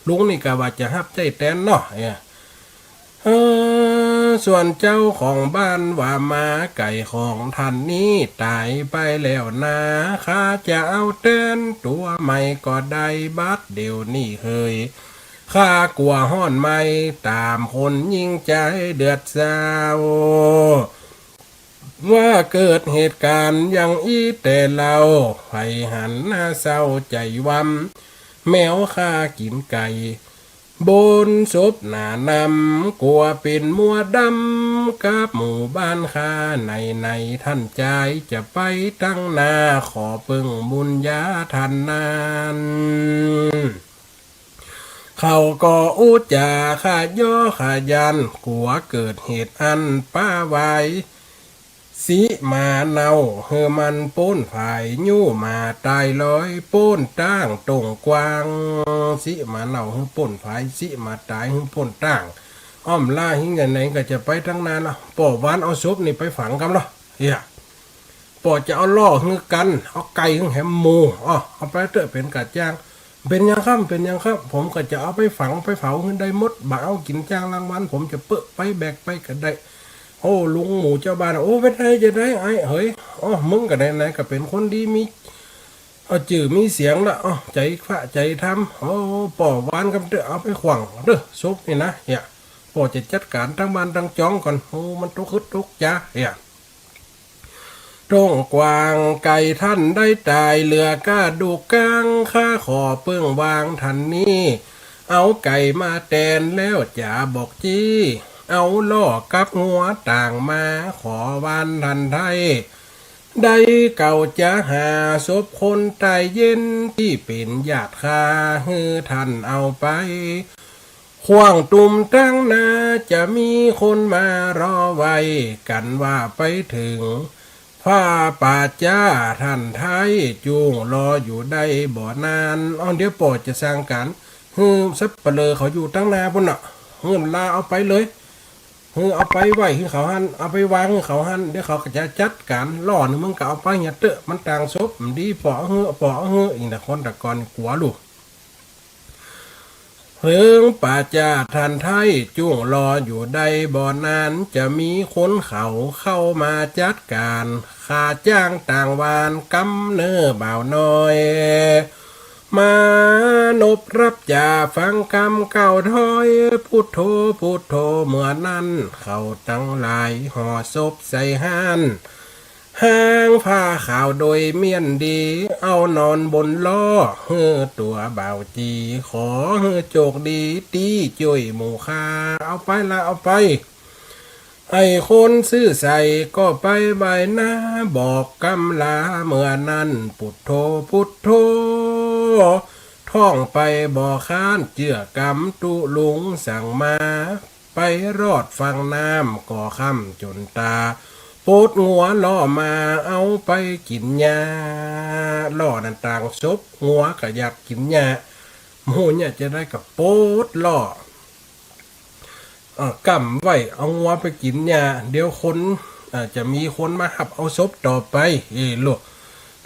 ลุงนี่กะว่าจะฮับใจ๊แตนเนาะ เออ เออ ส่วนเจ้าของบ้านว่ามา ไก่ของท่านนี้ต๋ายไปแล้วนา ข้าจะเอาแตนตั๋วใหม่ก็ได้ บัดเดี๋ยวนี้เหย ข้ากั๋วฮ้อนไหม้ ต๋ามคนยิ่งใจ๋เดือดเศร้า ว่าเกิดเหตุก๋ารณ์อย่างอี้แต่เล่า ใผหันหน้าเศร้าใจ๋วำ แมวข้ากิ๋นไก่ บนศพหนานำ กั๋วเป๋นมัวดำ กับหมู่บ้านข้า ไหนๆ ท่านจายจะไปตังหน้า ขอเปิ้งบุญญาท่านนั้น เขาก็อู้จ๋าขะย้อขะยัน กั๋วเกิดเหตุอันป้าไว้ สิมาเน่า หื้อมันป๊นฝาย ยู้หมาต๋ายลอย ป๊นต้างตรงกว้าง สิมาเน่า หื้อป๊นฝาย สิมาต๋าย หื้อป๊นต้าง อ้อมล้าหิ้งอย่างไหนก็จะไปตังหน้าละ ป้อวานเอาศพนี่ไปฝังกำละ เหีย ป้อจะเอาล่อหื้อกั๋น เอาไก่หื้อแหมหมู อ้อ เอาไปเต๊อะเป๋นกระจ้าง เป๋นหยังครับ เป๋นหยังครับ ผมก็จะเอาไปฝังไปเผาหื้อได้หมด บ่เอากิ๋นจ้างรางวัล ผมจะเปอะไปแบกไปก็ได้ โอ้ ลุงหมู่เจ้าบ้าน โอ้ เป๋นใดจะได้ ไอ้เหย อ้อ มึงก็ไหนๆ ก็เป๋นคนดี มี เอาจื้อมีเสียงละ อ้อ ใจ๋พระใจ๋ธรรม โอ้ ป้อวานกำเต๊อะ เอาไปขว้างเต๊อะ ศพนี่นะ เหีย ป้อจะจัดก๋านตังบ้านตังจองก่อน โอ้ มันตกฮึดตกจ๋า เหีย ตรงกว้างไก่ท่านได้ต๋าย เหลือกระดูกก๋าง ข้าขอเปิ้งวางท่านนี้ เอาไก่มาแตนแล้วจ๋าบอกจี้ เอาล่อกับงัวต่างมา ขอวานท่านไท้ ได้เก่าจะหาศพคนต๋ายเย็น ตี้เป๋นญาติข้า หื้อท่านเอาไป ขว้างตุ้มตังหน้า จะมีคนมารอไว้ กั๋นว่าไปเถิง ฟ้าป่าจ้า ท่านไท้จุ่งรออยู่ได้บ่นาน อ้อ เดี๋ยวป้อจะสั่งก๋าน หื้อสัปเหร่อเขาอยู่ตังหน้าปู้นน่ะ หื้อลาเอาไปเลย หื้อเอาไปไว้หื้อเขาหั้น เอาไปวางหื้อเขาหั้น เดี๋ยวเขาก็จะจัดก๋าน ล่อนึ่งมึงก็เอาไปเหียเต๊อะ มันต่างศพ บ่ดี ป้อหื้อ ป้อหื้อ อิงแต่คนตะก่อนกั๋วลู่ เถิงป่าจ้าท่านไท้จุ่งรออยู่ได้บ่นาน จะมีคนเขาเข้ามาจัดก๋าน ข้าจ้างต่างวานกำเน่อบ่าวน้อย มานบรับจ๋าฟังกำเก้าถ้อย พุทโธ พุทโธ เมื่อนั้นเขาตังหลายห่อศพใส่ฮ้าน ฮ้างผ้าขาวโดยเมี้ยนดี เอานอนบนล่อ หื้อตั๋วบ่าวจี ขอหื้อโจคดี ตี้จ้วยหมู่ข้า เอาไปละ เอาไป ไอ้คนซื่อใสก็ไปบายหน้า บอกกำลาเมื่อนั้น พุทโธ พุทโธ ท่องไปบ่ค้าน เจื้อกำตุ๊ลุงสั่งมา ไปรอดฝั่งน้ำก็ค่ำจ๋นต๋า ปดงัวล่อมาเอาไปกิ๋นหญ้า ล่อนั้นต่างศพ งัวก็อยากกิ๋นหญ้า หมู่เนี่ยจะได้ก็ปดล่อ เอ่อ กำไว้เอางัวไปกิ๋นหญ้า เดี๋ยวคน เอ่อ จะมีคนมาฮับเอาศพต่อไป เอ้ ลูก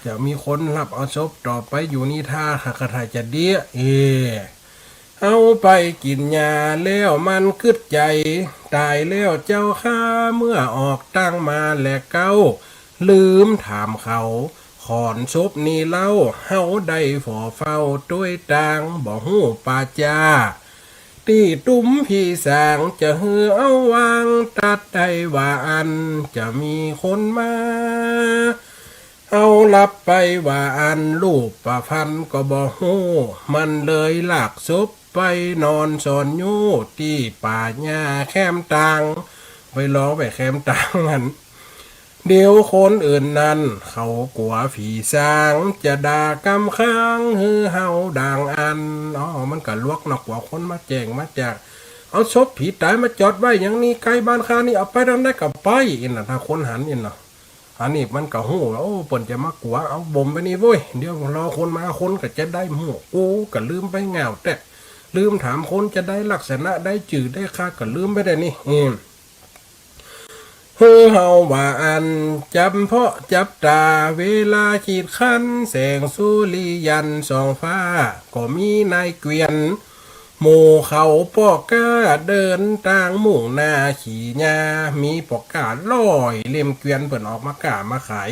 จะมีคนฮับเอาศพต่อไป อยู่นี่ท่า หากกะถ่ายจะเดี้ย เอ้ เอาไปกิ๋นยาแล้วมันกึ๊ดใจ๋ ต๋ายแล้วเจ้าข้า เมื่อออกตั้งมาแลเก๊า ลืมถามเขา ขอนศพนี้เล่า เฮาได้ฝ่อเฝ้าตวยตาง บ่ฮู้ป่าจ๊า ตี้ตุ้มผีสาง จะหื้อเอาวาง ตัดได้ว่าอั้น จะมีคนมา เอาลับไปว่าอั้น รูปพรรณก็บ่ฮู้ มันเลยลากศพไปนอนซ่อนอยู่ ตี้ป่าหญ้าแคมตาง ไปลองไปแคมตางหั้น เดี๋ยวคนอื่นนั้น เขากั๋วผีสาง จะด่ากำค้าง หื้อเฮาด่างอั้น อ้อ มันก็ลวกเนาะ กั๋วคนมาแจ้งมาจาก เอาศพผีต๋ายมาจอดไว้อย่างนี้ ใก้บ้านข้านี่ เอาไปตางใดก็ไป อี้น่ะ ถ้าคนหันอี้น่ะ อันนี้มันก็ฮู้ว่า โอ้ เปิ้นจะมากั๋ว เอาบ่มไปนี่โว้ย เดี๋ยวรอคนมา คนก็จะได้ฮู้ กูก็ลืมไปง่าวแต๊ ลืมถามคนจะได้ลักษณะ ได้จื้อได้ ข้าก็ลืมไปได้นี่ อืม หื้อเฮาว่าอั้น จ๋ำเพาะจับต๋า เวลาขีดขั้น แสงสุริยันส่องฟ้า ก็มีนายเกวียน หมู่เขาป้อก้า เดินตางมุ่งหน้าขี่ยา มีป้อก้าร้อยเล่ม เกวียนเปิ้นออกมาก้ามาขาย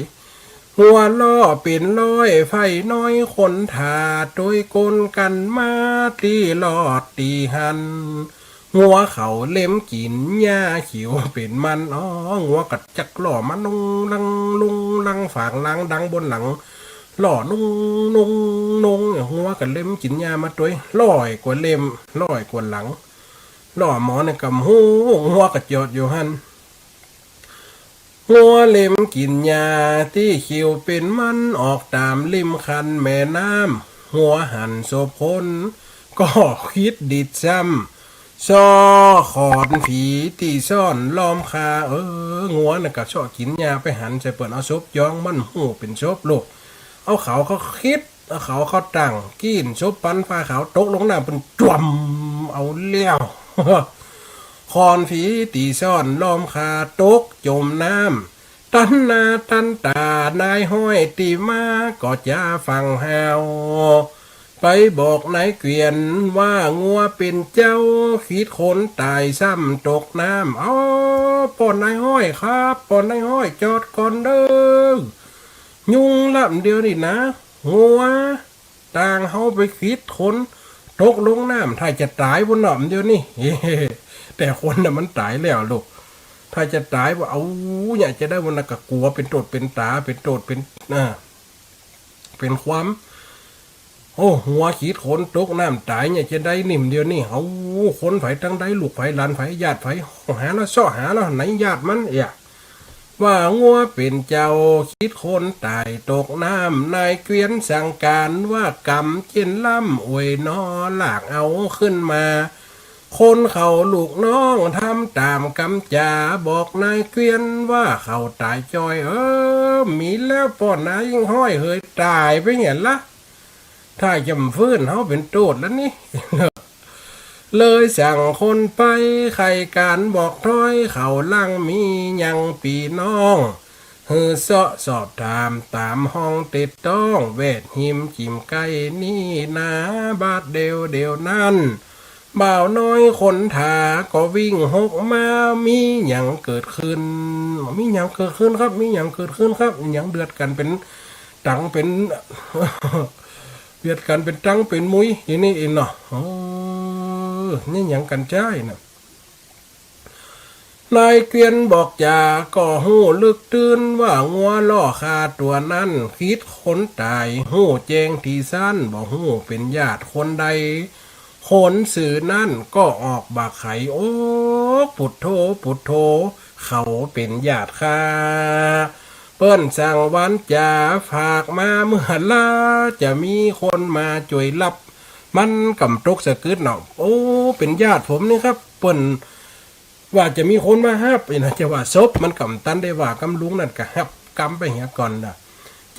งัวล้อเป๋นร้อย ไฟน้อยคนถ่า ตวยกลกั๋นมาตี้ลอดตี้หั้น งัวเขาเล็มกิ๋นหญ้าเขียวเป๋นมัน อ้อ งัวก็จักล้อมานุงลังนุงลัง ฝางลังดังบนหลัง ล้อนุงนุงนุง งัวก็เล็มกิ๋นหญ้ามาตวย ร้อยกว่าเล่ม ร้อยกว่าหลัง ล้อหมอเนี่ยกำฮู้ งัวก็จอดอยู่หั้น งัวเล็มกิ๋นหญ้าตี้เขียวเป๋นมัน ออกต๋ามริมคันแม่น้ำ งัวหันศพคน ก็คิดดิดซ้ำ ซ้อขอนผีตี้ซ่อนล้อมคา เออ งัวน่ะก็เซาะกิ๋นหญ้าไปหันใส่เปิ้นเอาศพจ้อง มันฮู้เป๋นศพลูก เอาเขาเข้าคิด เอาเขาเข้าตั้ง กี้นศพปันฟ้าขาว ตกลงน้ำเปิ้นจ้วมเอาแล้ว ขอนผีตี้ซ่อนล้อมคา ตกจมน้ำ ตันหน้าตันต๋า นายฮ้อยตี้มาก็จะฟังฮาว ไปบอกนายเกวียนว่างัวเป๋นเจ้า ขีดคนต๋ายซ้ำตกน้ำ อ้อ ป้อนายฮ้อยครับ ป้อนายฮ้อยจอดก่อนเด้อ ยุ่งละเดี๋ยวนี้นะ งัว ตางเฮาไปขีดคนตกลงน้ำ ถ้าจะต๋ายบ่เนาะเดี๋ยวนี้ แต่คนน่ะมันต๋ายแล้วลูก ถ้าจะต๋ายบ่ เอา เนี่ยจะได้บ่นะ ก็กั๋วเป๋นโตษเป๋นต๋า เป๋นโตษเป๋น อ่า เป๋นความ โอ้ งัวขีดคนตกน้ำต๋ายเนี่ยจะได้นิ่มเดี๋ยวนี้ เอา คนไผตังใด ลูกไผหลานไผ ญาติไผ หาละเซาะหาละ ไหนญาติมันเอี่ย ว่างัวเป๋นเจ้าขีดคนต๋ายตกน้ำ นายเกวียนสั่งก๋านว่ากำเจ้นล่ำ อวยหนอลากเอาขึ้นมา คนเขาลูกน้องทำต๋ามกำจ๋า บอกนายเกวียนว่าเขาต๋ายจ้อย เออ มีแล้วป้อนายฮ้อยเหย ต๋ายไปเหียละ ถ้าจ๋ำฟื้นเฮาเป๋นโตษแล้วนี่ เลยสั่งคนไปไขก๋านบอกถ้อย เขาหลังมีหยังปี้น้อง หื้อเซาะสอบถามต๋ามห้องเต็ดต้อง แวดฮิมจิ่มใก้นี่นา บาดเดียวเดียวนั้น บ่าวน้อยคนถาก็วิ่งหกมา มีหยังเกิดขึ้น มีหยังเกิดขึ้นครับ มีหยังเกิดขึ้นครับ หยังเดือดกั๋นเป๋นตังเป๋น เบียดกั๋นเป๋นตังเป๋นมุย อีนี่อีเนาะ เออ นี่หยังกั๋นจ้ายน่ะ นายเกวียนบอกจ๋าก็ฮู้ลึกตื้นว่างัวล้อคาตั๋วนั้นขีดคนต๋าย ฮู้แจ้งตี้ซั้น บ่ฮู้เป๋นญาติคนใด คนซื่อนั้นก็ออกบ่าไข โอ้ ปุทโธ ปุทโธ เขาเป๋นญาติข้า เปิ้นสั่งวาจ๋าฝากมาเมื่อลา จะมีคนมาจ้วยฮับ มันก่ำตกสะกึดเนาะ โอ้ เป๋นญาติผมนี่ครับ เปิ้นว่าจะมีคนมาฮับ อี้นะ จะว่าศพมันก่ำตันได้ว่ากำลุงนั่นก็ฮับกำไปเหียก่อนนะ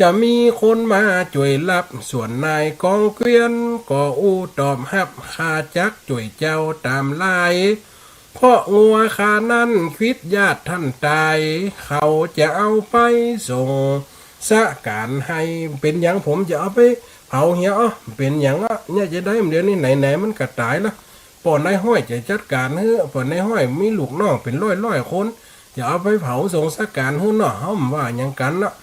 จะมีคนมาจ้วยฮับ ส่วนนายกองเกวียนก็อู้ตอบฮับ ข้าจักจ้วยเจ้าต๋ามลาย เพราะงัวข้านั้นขีดญาติท่านต๋าย เขาจะเอาไปส่งสะก๋านหื้อ เป๋นหยังผมจะเอาไป เผาเหีย อ้อ เป๋นหยังอะ เนี่ยจะได้ เดี๋ยวนี้ไหนๆ มันก็ต๋ายละ ป้อนายฮ้อยจะจัดก๋านหื้อ ป้อนายฮ้อยมีลูกน้องเป๋นร้อยๆ คน จะเอาไปเผาสงสก๋านหื้อเนาะ เฮาบ่ว่าหยังกั๋นเนาะ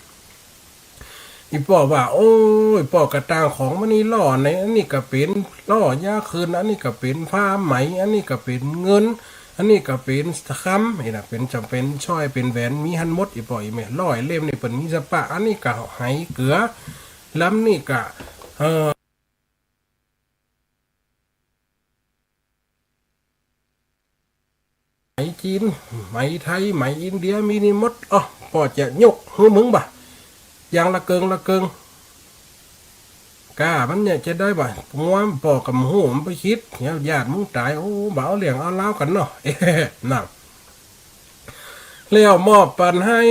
อี่ป้อว่า โอ้ย ป้อก็ต่างของมานี่ ล้อใน อันนี้ก็เป๋นล้อยาคืน อันนี้ก็เป๋นผ้าไหม อันนี้ก็เป๋นเงิน อันนี้ก็เป๋นคำ นี่นะ เป๋น จะเป๋นสร้อย เป๋นแหวน มีหั้นหมด อี่ป้ออี่แม่ ร้อยเล่มนี่เปิ้นมีสะปะ อันนี้ก็ไหเกือ ลำนี่ก็ เอ่อ ไหมจีน ไหมไทย ไหมอินเดีย มีนี่หมด อ้อ ป้อจะยกหื้อมึงบ่ะ อย่างละเกิงละเกิง ก้ามันเนี่ยจะได้บ่ะ งัวป้อก็บ่ฮู้ มันไปคิด เดี๋ยวญาติมึงต๋าย โอ้ บ่เอาเรื่องเอาราวกั๋นเนาะ เอ๊ะ นั่น แล้วมอบปันหื้อ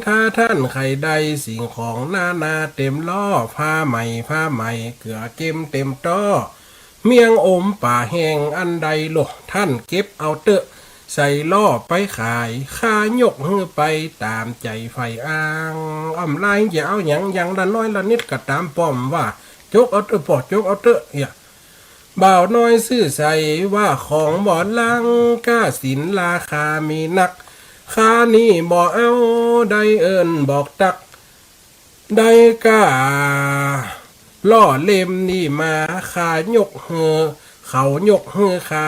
ถ้าต้านใค่ได้สิ่งของนานาเต๋มล้อ ผ้าไหม ผ้าไหม เกือเก็มเต๋มต้อ เมี่ยงอมป๋าแห้งอันใดโล ต้านเก็บเอาเต๊อะ ใส่ล้อไปขาย ข้ายกหื้อไปต๋ามใจ๋ใฝ่อ้าง อ้ำลายจะเอาหยัง อย่างละน้อยละนิดก็ต๋าม ป้อว่า จกเอาเต๊อะป้อ จกเอาเต๊อะ เหีย บ่าวน้อยซื่อใสว่า ของบ่ลัง ก้าสินราคามีนัก ข้านี้บ่เอา ได้เอิ้นบอกตัก ได้ก้าล้อเล่มนี้มา ข้ายกหื้อ เขายกหื้อข้า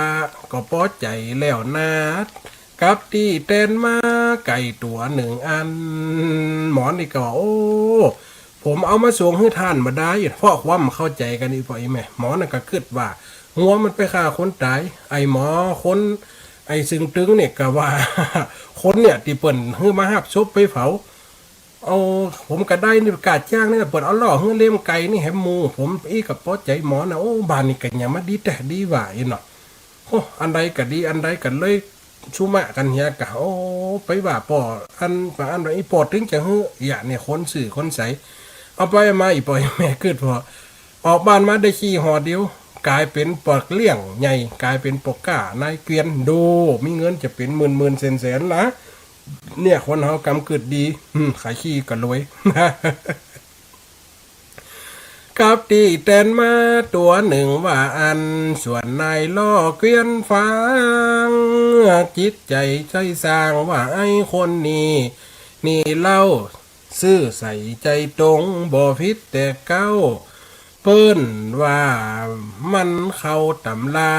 ก็ปอใจ๋แล้วนา กับตี้แตนมาไก่ตั๋วนึ่งอัน หมอนี่ก็ โอ้ ผมเอามาส่งหื้อต้านบ่ดาย เพราะความบ่เข้าใจ๋กั๋น อี่ป้ออี่แม่ หมอนั่นก็กึ๊ดว่า งัวมันไปฆ่าคนต๋าย ไอ้หมอคน ไอ้เซิงตึงเนี่ยก็ว่า คนเนี่ยตี้เปิ้นหื้อมาฮับศพไปเผา เอา ผมก็ได้นี่ ก้าจ้างนี่ เปิ้นเอาล้อหื้อเล่มไก่นี่แหมหมู่ ผมอี้ก็ปอใจ๋หมอนะ โอ้ บ่านี้ก็หยังมาดีแต๊ดีหว่า อี้เนาะ โอ้ อันใดก็ดี อันใดก็เลย สุมะกั๋นเหียกะ โอ้ ไปว่าป้ออัน ป้ออัน อี่ป้อตึงจะหื้อ เหีย เนี่ย คนซื่อคนใส เอาไปมา อี่ป้ออี่แม่กึ๊ดผ่อ ออกบ้านมาได้ขี้ห่อเดียว ก๋ายเป๋นป้อเลี้ยงใหญ่ ก๋ายเป๋นป้อก๊านายเกวียน ดู มีเงินจะเป๋นหมื่นๆ แสนๆ ละ เนี่ย คนเฮากำกึ๊ดดี อืม ขายขี้ก็รวย กับตี้แตนมาตั๋วนึ่งว่าอั้น ส่วนนายล้อเกวียนฟัง จิตใจ๋ใจ้สร้างว่า ไอ้คนนี้ นี่เล่า ซื่อใสใจ๋ตรง บ่ผิดแต่เก๊า เปิ้นว่ามันเข้าต๋ำรา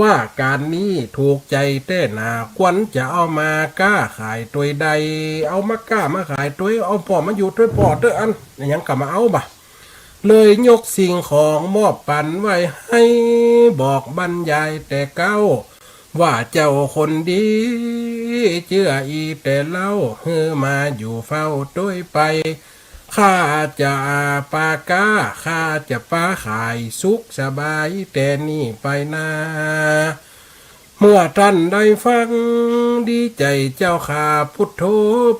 ว่าก๋านนี้ถูกใจ๋แต๊หนา ควรจะเอามาก๊าขายตวยได้ เอามาก๊ามาขายตวย เอาป้อมาอยู่ตวยป้อเต๊อะอัน หยังก็บ่เอาบ่ะ เลยยกสิ่งของมอบปันไว้หื้อ บอกบรรยายแต่เก๊า ว่าเจ้าคนดี เจื้ออี่แต่เล่า หื้อมาอยู่เฝ้าตวยไป ข้าจะปาก๊า ข้าจะปาขาย สุขสบายแต่นี่ไปนา เมื่อต้านได้ฟัง ดีใจ๋เจ้าข้า พุทโธ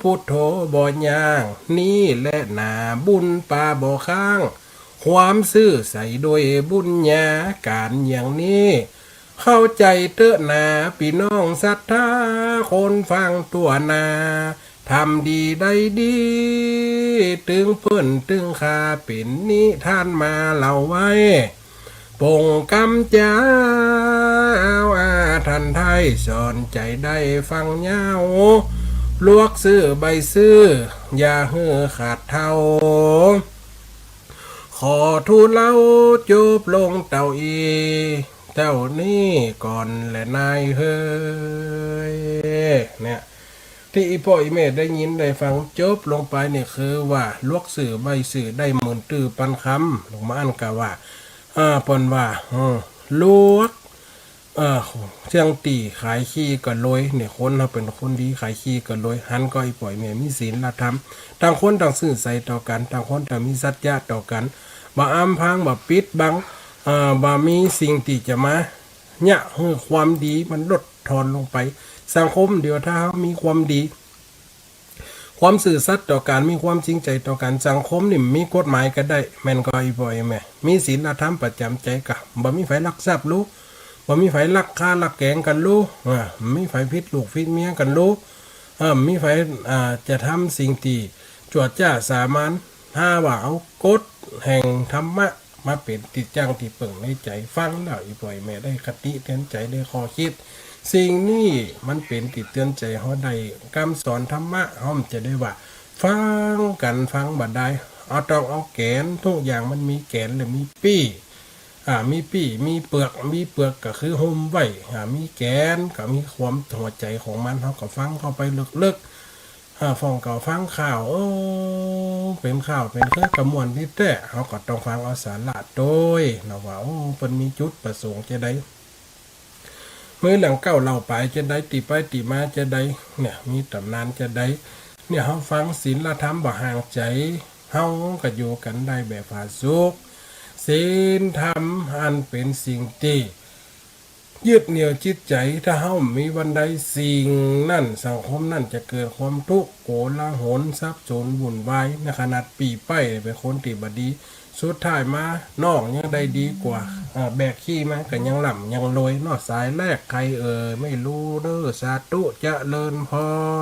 พุทโธบ่ย่าง นี่แหละหนาบุญปาบ่ค้าง ความซื่อใสโดยบุญญา ก๋านอย่างนี้ เข้าใจ๋เต๊อะหนา ปี้น้องศรัทธา คนฟังทั่วหน้า ทำดีได้ดี ตึงเปิ้นตึงข้า เป๋นนิทานมาเล่าไว้ ปงกำจา เอาอาท่านไท้ สอนใจ๋ได้ฟังยาว ลวกซื่อใบ้ซื่อ อย่าหื้อขาดเท่า ขอทูลเล่าจบลงเต้าอี้ เต้านี้ก่อนแหละนายเฮย เนี่ย ตี้อี่ป้ออี่แม่ได้ยินได้ฟังจบลงไปเนี่ย คือว่าลวกซื่อใบ้ซื่อ ได้หมื่นตื้อปันคำ ลงมาอั้นกาว่า อ่า เปิ้นว่า อืม ลวก เอ่อ เสี้ยงตี้ขายขี้ก็รวย เนี่ย คนเฮาเป๋นคนดี ขายขี้ก็รวย หันก่ออี่ป้ออี่แม่มีศีลธรรม ต่างคนต่างซื่อใสต่อกั๋น ต่างคนต่างมีสัจจะต่อกั๋น บ่อำพราง บ่ปิดบัง เอ่อ บ่มีสิ่งตี้จะมา เยียะหื้อความดีมันลดทอนลงไป สังคมเดี๋ยวถ้าเฮามีความดี ความซื่อสัตย์ต่อกั๋น มีความจริงใจ๋ต่อกั๋น สังคมนี่มีกฎหมายก็ได้ แม่นก่ออี่ป้ออี่แม่ มีศีลธรรมประจ๋ำใจ๋กา บ่มีใผลักทรัพย์ลู้ บ่มีใผลักฆ่าลักแก๋งกั๋นลู้ อ่า บ่มีใผผิดลูกผิดเมียกั๋นลู้ อ่า บ่มีใผ อ่า จะทำสิ่งตี้จั่วจ้าสามัญ ถ้าว่าเอากฎแห่งธรรมะมาเป๋นตี้จั้งตี้เปิ้งในใจ๋ ฟังแล้วอี่ป้ออี่แม่ได้คติเตือนใจ๋ ได้ข้อคิด สิ่งนี้มันเป๋นตี้เตือนใจ๋เฮาได้ กำสอนธรรมะ เฮาบ่จะได้ว่าฟังกั๋นฟังบ่ดาย เอา ต้องเอาแก๋น ทุกอย่างมันมีแก๋นและมีปี้ อ่า มีปี้ มีเปือก มีเปือกก็คือหุ้มไว้ อ่า มีแก๋นก็มีความหัวใจ๋ของมัน เฮาก็ฟังเข้าไปลึกๆ อ่า ฟ้องก็ฟังข่าว เออ เป๋นข่าวเป๋นเครื่องก็ม่วนดีแต๊ เฮาก็ต้องฟังเอาสาระตวยเนาะ ว่า โอ้ เปิ้นมีจุดประสงค์จะใด มีเรื่องเก๊าเล่าไปจะใด ตี้ไปตี้มาจะใด เนี่ย มีต๋ำนานจะใด เนี่ย เฮาฟังศีลธรรมบ่ห่างใจ๋ เฮาก็อยู่กั๋นได้แบบผาสุก ศีลธรรมอันเป๋นสิ่งตี้ยึดเหนี่ยวจิตใจ๋ ถ้าเฮาบ่มีวันใด สิ่งนั้น สังคมนั้นจะเกิดความทุกข์ โกลาหล สับสน วุ่นวาย ในขนาดปี้ป้ายเป๋นคนตี้บ่ดี สุดท้ายมาน้องยังได้ดีกว่า อ่า แบกขี้มาก็ยังร่ำยังรวยเนาะ สายแรกใครเอ่ย ไม่รู้เด้อ สาธุ เจริญพ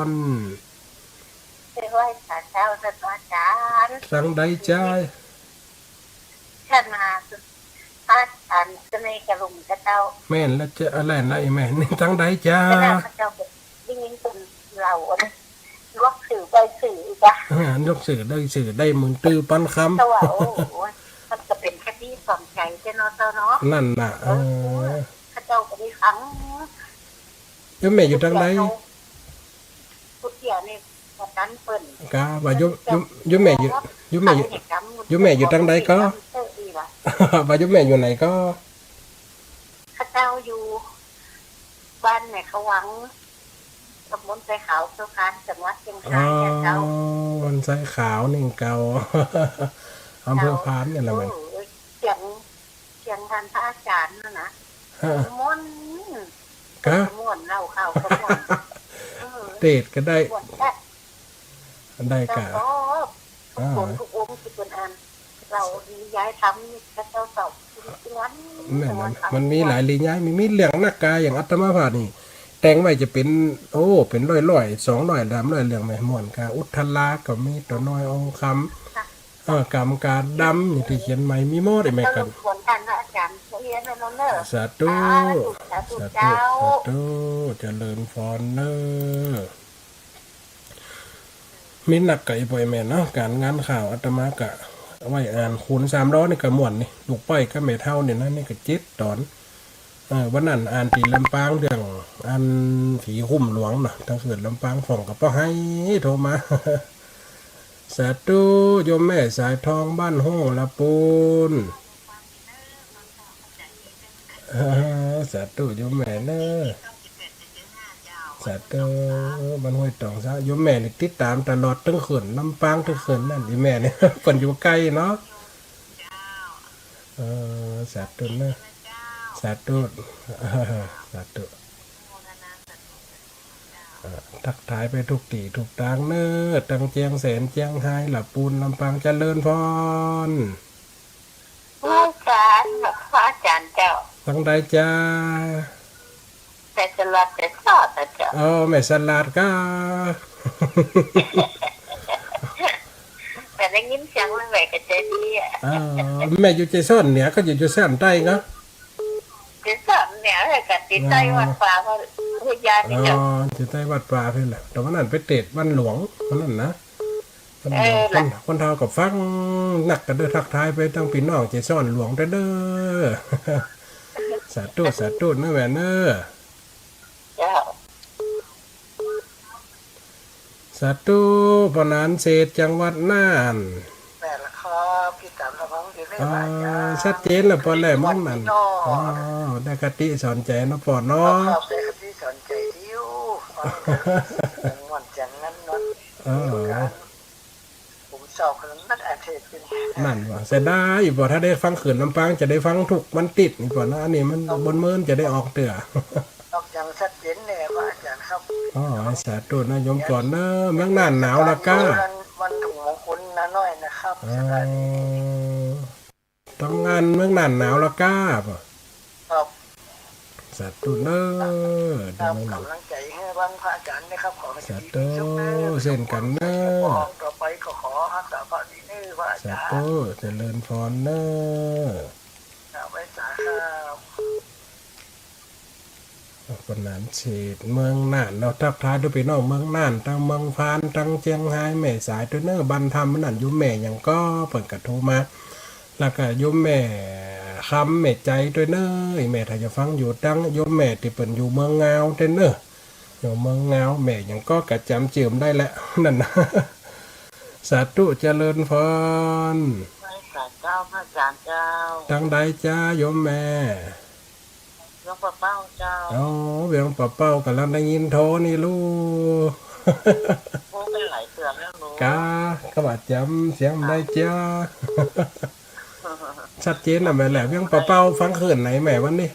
ร ไปไหว้สาลเจ้าท่านพระอาจ๋ารย์ ตังใดจ๊ะ ท่านมา พระอาจ๋ารย์เสน่ห์กะลุงกะเจ้า แม่นแล้วจ๊ะ อะไรนะไอ้แม่นี่ ตังใดจ๊ะ ขนาดพระเจ้าก็ได้ยินคนเล่าว่า ยกสื่อได้สื่ออีกอะ อ่า ยกสื่อได้สื่อ ได้หมื่นตื้อปันคำ แต่ว่า โอ้โห มันก็เป๋นคติสอนใจ๋เจ้าเนาะ เจ้าเนาะ นั่นน่ะ เออ เออ พระเจ้าก็ได้ฟัง โยมแม่อยู่ตังใด ผู้เฒ่านี่ บ่ตันเปิ้น กา ว่าโยม โยม โยมแม่อยู่ โยมแม่อยู่ โยมแม่อยู่ตังใดก็ ว่าโยมแม่อยู่ไหนก็ ข้าเจ้าอยู่บ้านแม่ขวัง ตำบลไซขาว อำเภอพาน จังหวัดเชียงราย อ๋อ เจ้า บ้านไซขาวนี่เก่า อำเภอพานนี่แหละแม่น เออ เสียง เสียงท่านพระอาจ๋ารย์นั่นนะ ฮะ ม่วน กะ ม่วน เล่าข่าวก็ม่วน เออ เตศน์ก็ได้ ม่วนแท้ ได้กะ เจ้าก็ อ่า ทุกคนทุกองค์ตี้เปิ้นอ่าน เล่านิยายธรรมนี่ข้าเจ้าเศร้าทุกวัน แม่น ทุกวัน มันมีหลายนิยาย มี มีเรื่องนักกา อย่างอาตมาภาพนี่ แต่งไว้จะเป๋น โอ้ เป๋นร้อยๆ สองร้อย สามร้อย เรื่องแม่ ม่วนกะ อุทาราก็มี ตั๋วน้อยอองคำ ค่ะ เออ กำกาดำนี่ตี้เขียนใหม่ มีหมดไอ้แม่กั๋น รบกวนท่านพระอาจ๋ารย์เชียร์หน่อยเนาะ สาธุ สาธุ สาธุ สาธุ เจ้า สาธุ เจริญพรเน้อ มีนักกะ ไอ้ป้อไอ้แม่เนาะ ก๋านงานข่าวอาตมากะเอาไว้อ่าน ขุนสามล้อนี่กะม่วนนี่ ลูกป้อยกับแม่เฒ่านี่นะ นี่กะเจ็ดต๋อน เออ วันนั้นอ่านตี้ลำปางเรื่องอันผีคุ้มหลวงเนาะ ตางเขื่อนลำปาง ฟ้องกับป้อไฮโทรมา สาธุ โยมแม่สายทองบ้านห้องละปูน เออ สาธุ โยมแม่เน้อ สาธุ บ้านห้วยตอง สา โยมแม่นี่ติดต๋ามตลอด ตึงเขื่อนลำปาง ตึงเขื่อนนั่น อีแม่นี่ เปิ้นอยู่ใก้เนาะ เออ สาธุเน้อ สาธุ เออ สาธุ เออ ทักทายไปทุกตี้ทุกตางเน้อ ตังเจียงแสน เจียงฮาย ละปูน ลำปาง เจริญพร พระอาจ๋ารย์ พระอาจ๋ารย์เจ้า ตังใดจ๊ะ แม่สลัด แม่สลัดนะเจ้า อ๋อ แม่สลัดกา แต่ได้ยินเสียงมันแหวกกะใจดีอะ อ๋อ แม่อยู่เจซ่อนเหนือ ก็อยู่เจซ่อนใต้ก็ เจซ่อนเหนือ ก็ติดใต้วัดป่าพระพุทธญาณนี่เจ้า อ๋อ ติดใต้วัดป่าเพิ่นแหละ แต่วันนั้นไปเตศน์บ้านหลวง วันนั้นนะ เออ คน คนเฒ่าก็ฟังนักกะเด้อ ทักทายไปตังปี้น้องเจซ่อนหลวงเด้อ สาธุ สาธุเน้อแม่เน้อ เจ้า สาธุ ป้อหนานเศรษฐ จังหวัดน่าน แม่นละครับ ติดต๋ามรับฟังอยู่ใน อ่า บ้านจ้า ชัดเจนแล้วป้อแหละ เมืองน่าน พี่น้อง อ๋อ ได้คติสอนใจ๋เนาะป้อเนาะ ครับ ได้คติสอนใจ๋อยู่ ม่วนจังนั้นเนาะ เออ ผมชอบคนนักอ่านเทศน์เป็น นั่นว่า เสียดาย อีป้อ ถ้าได้ฟังเขื่อนลำปางจะได้ฟังทุกวันติด อีป้อนะ อันนี้มันบนเมินจะได้ออกเตื้อ ออกอย่างชัดเจนแน่พระอาจ๋ารย์ครับ อ๋อ สาธุนะโยมป้อเน้อ เมืองน่านหนาวละก้า วัน วันถุงมงคลนาน้อยนะครับ อ๋อ สบายดี ต้องงานเมืองน่านหนาวละก้าป้อ ครับ ส สาธุเน้อ ครับ เดี๋ยวมา กำลังใจ๋หื้อบ้านพระอาจ๋ารย์นะครับ ขอให้ สาธุ ดีมีโชคเน้อ เช่นกั๋นเน้อ ต่อไปก็ขอฮักษาพระดีเน้อพระอาจ๋ารย์ สาธุ เจริญพรเน้อ ครับ ไหว้สาครับ ปนานเศษเมืองน่านเนาะ ทักทายดูปี้น้องเมืองน่าน ตังเมืองพาน ตังเจียงฮาย แม่สายตวยเน้อ บ้านถ้ำนั่น โยมแม่หยังก่อ เปิ้นก็โทรมา แล้วก็โยมแม่คำ แม่ใจ๋ตวยเน้อ แม่ถ้าจะฟังอยู่ตัง โยมแม่ตี้เปิ้นอยู่เมืองงาวตวยเน้อ อยู่เมืองงาว แม่หยังก่อ ก็จ๋ำจื้อบ่ได้แล้ว นั่นนะ สาธุ เจริญพร ไหว้สาเจ้า พระอาจ๋ารย์เจ้า ตังใดจ๊ะโยมแม่ เวียงป่าเป้าเจ้า อ๋อ เวียงป่าเป้า ก่ำลังได้ยินโทรนี่ลู่ โอ้ เป๋นหลายเตื้อแล้วลูก กา ก็ว่าจ๋ำเสียงบ่ได้จ๊ะ ชัดเจนนะแม่แหละ เวียงป่าเป้า ฟังคลื่นไหนแม่วันนี้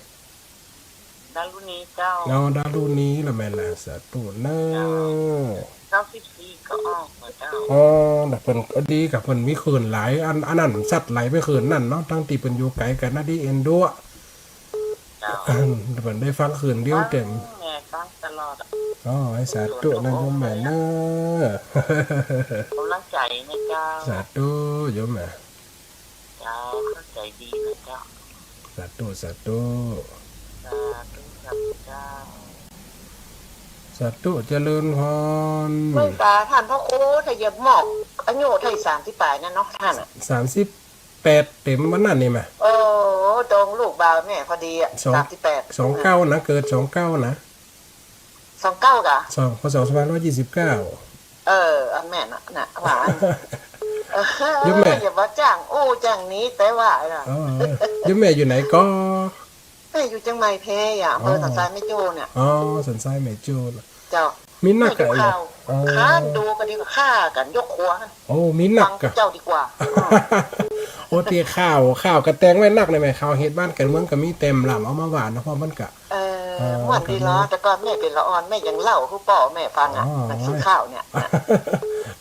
ดารุณีเจ้า อ๋อ ดารุณีละแม่แหละ สาธุเน้อ เจ้า เก้าสิบสี่ก็ออกแล้วเจ้า อ๋อ น่ะเปิ้นก็ดีกับเปิ้นมีคลื่นหลายอัน อันนั้นซัดไหลไปคลื่นนั่นเนาะ ตังตี้เปิ้นอยู่ไก๋กั๋นนะ ดีเอ็นดัว เจ้า เปิ้นได้ฟังคลื่นเดียวเต็ม ฟังแม่ฟังตลอดอะ อ๋อ ไหว้สาธุนะโยมแม่เน้อ ก๋ำลังใจ๋นะเจ้า สาธุโยมแม่ เจ้า เข้าใจ๋ดีนะเจ้า สาธุ สาธุ สาธุ สาธุเจ้า สาธุ เจริญพร ไหว้สาต้านพระครู ถ้าเหยียบหมอก อายุเต้าใด สามสิบป๋ายนั่นเนาะต้านอะ สามสิบแปดเต็มวันนั้นนี่แม่ โอ้ ตรงลูกบ่าวแม่พอดีอะ สอง สามสิบแปด สองเก้านะ เกิดสองเก้านะ สองเก้าก่ะ สอง พ.ศ. สองพันห้าร้อยยี่สิบเก้า เออ อันแม่นน่ะ น่ะ ว่าอัน โยมแม่ อย่าว่าจ้างอู้จ้างนี้ แต่ว่าน่ะ อ๋อ โยมแม่อยู่ไหนก่อ แม่อยู่เจียงใหม่แพ้อะ อำเภอสันทรายแม่โจ้เนี่ย อ๋อ สันทรายแม่โจ้ เจ้า มีนัก แม่อยู่ ก๋า ข่าว อ๋อ ข้านดูกั๋นดีกว่า ฆ่ากั๋นยกครัว โอ้ มีนัก ฟัง ก๋า เจ้าดีกว่า โอ้ ตี้ข่าว ข่าวก็แต่งไว้นักเลยแม่ ข่าวเหตุบ้านก๋านเมืองก็มีเต็มล้ำ เอามาว่าเนาะ เพราะมันก็ เออ เออ ม่วนดีลอ แต่ก่อนแม่เป๋นละอ่อน แม่ยังเล่าหื้อป้อแม่ฟังอะ อ๋อ หนังสือข่าวเนี่ย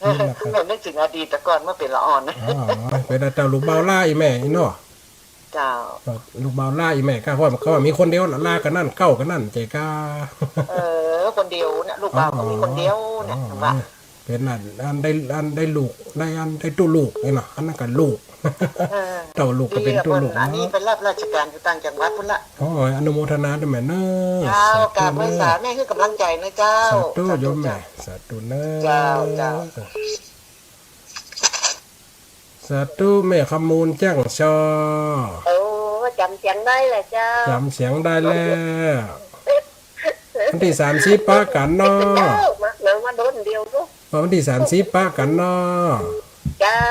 นี่นะครับ แม่นึกเถิงอดีตแต่ก่อนเมื่อเป๋นละอ่อนนะ อ๋อ เป๋นเต้าลูกบ่าวหล้าอี้แม่อี้เนาะ เจ้า ลูกบ่าวหล้าอี้แม่ ก็ว่าเขาว่ามีคนเดียวน่ะ หล้าก็นั่น เก๊าก็นั่น เจ๊ก้า เออ คนเดียวเนี่ย ลูกบ่าวก็มีคนเดียวเนี่ย อ๋อ ว่า เป๋นอัน อันได้ อันได้ลูก ได้อันได้ตู้ลูกไอ้เนาะ อันนั้นก็ลูก เออ เต้าลูกก็เป๋นตู้ลูก ดีอะ เปิ้น อันนี้ เนาะ ไปรับราชก๋านอยู่ต่างจังหวัดปู้นละ โอ้ย อนุโมทนาด้วยแม่เน้อ เจ้า สาธุ กราบไหว้สา เน้อ แม่หื้อกำลังใจ๋นะเจ้า สาธุ สาธุ โยมแม่ เจ้า สาธุเน้อ เจ้า เจ้า สาธุ แม่คำมูลแจ้งชอ โอ้ จ๋ำเสียงได้แหละเจ้า จ๋ำเสียงได้แล้ว วันตี้สามสิบปะกั๋นเนาะ เจ้า มา มา มาโดนเดียวลูก วันตี้สามสิบปะกั๋นเนาะ เจ้า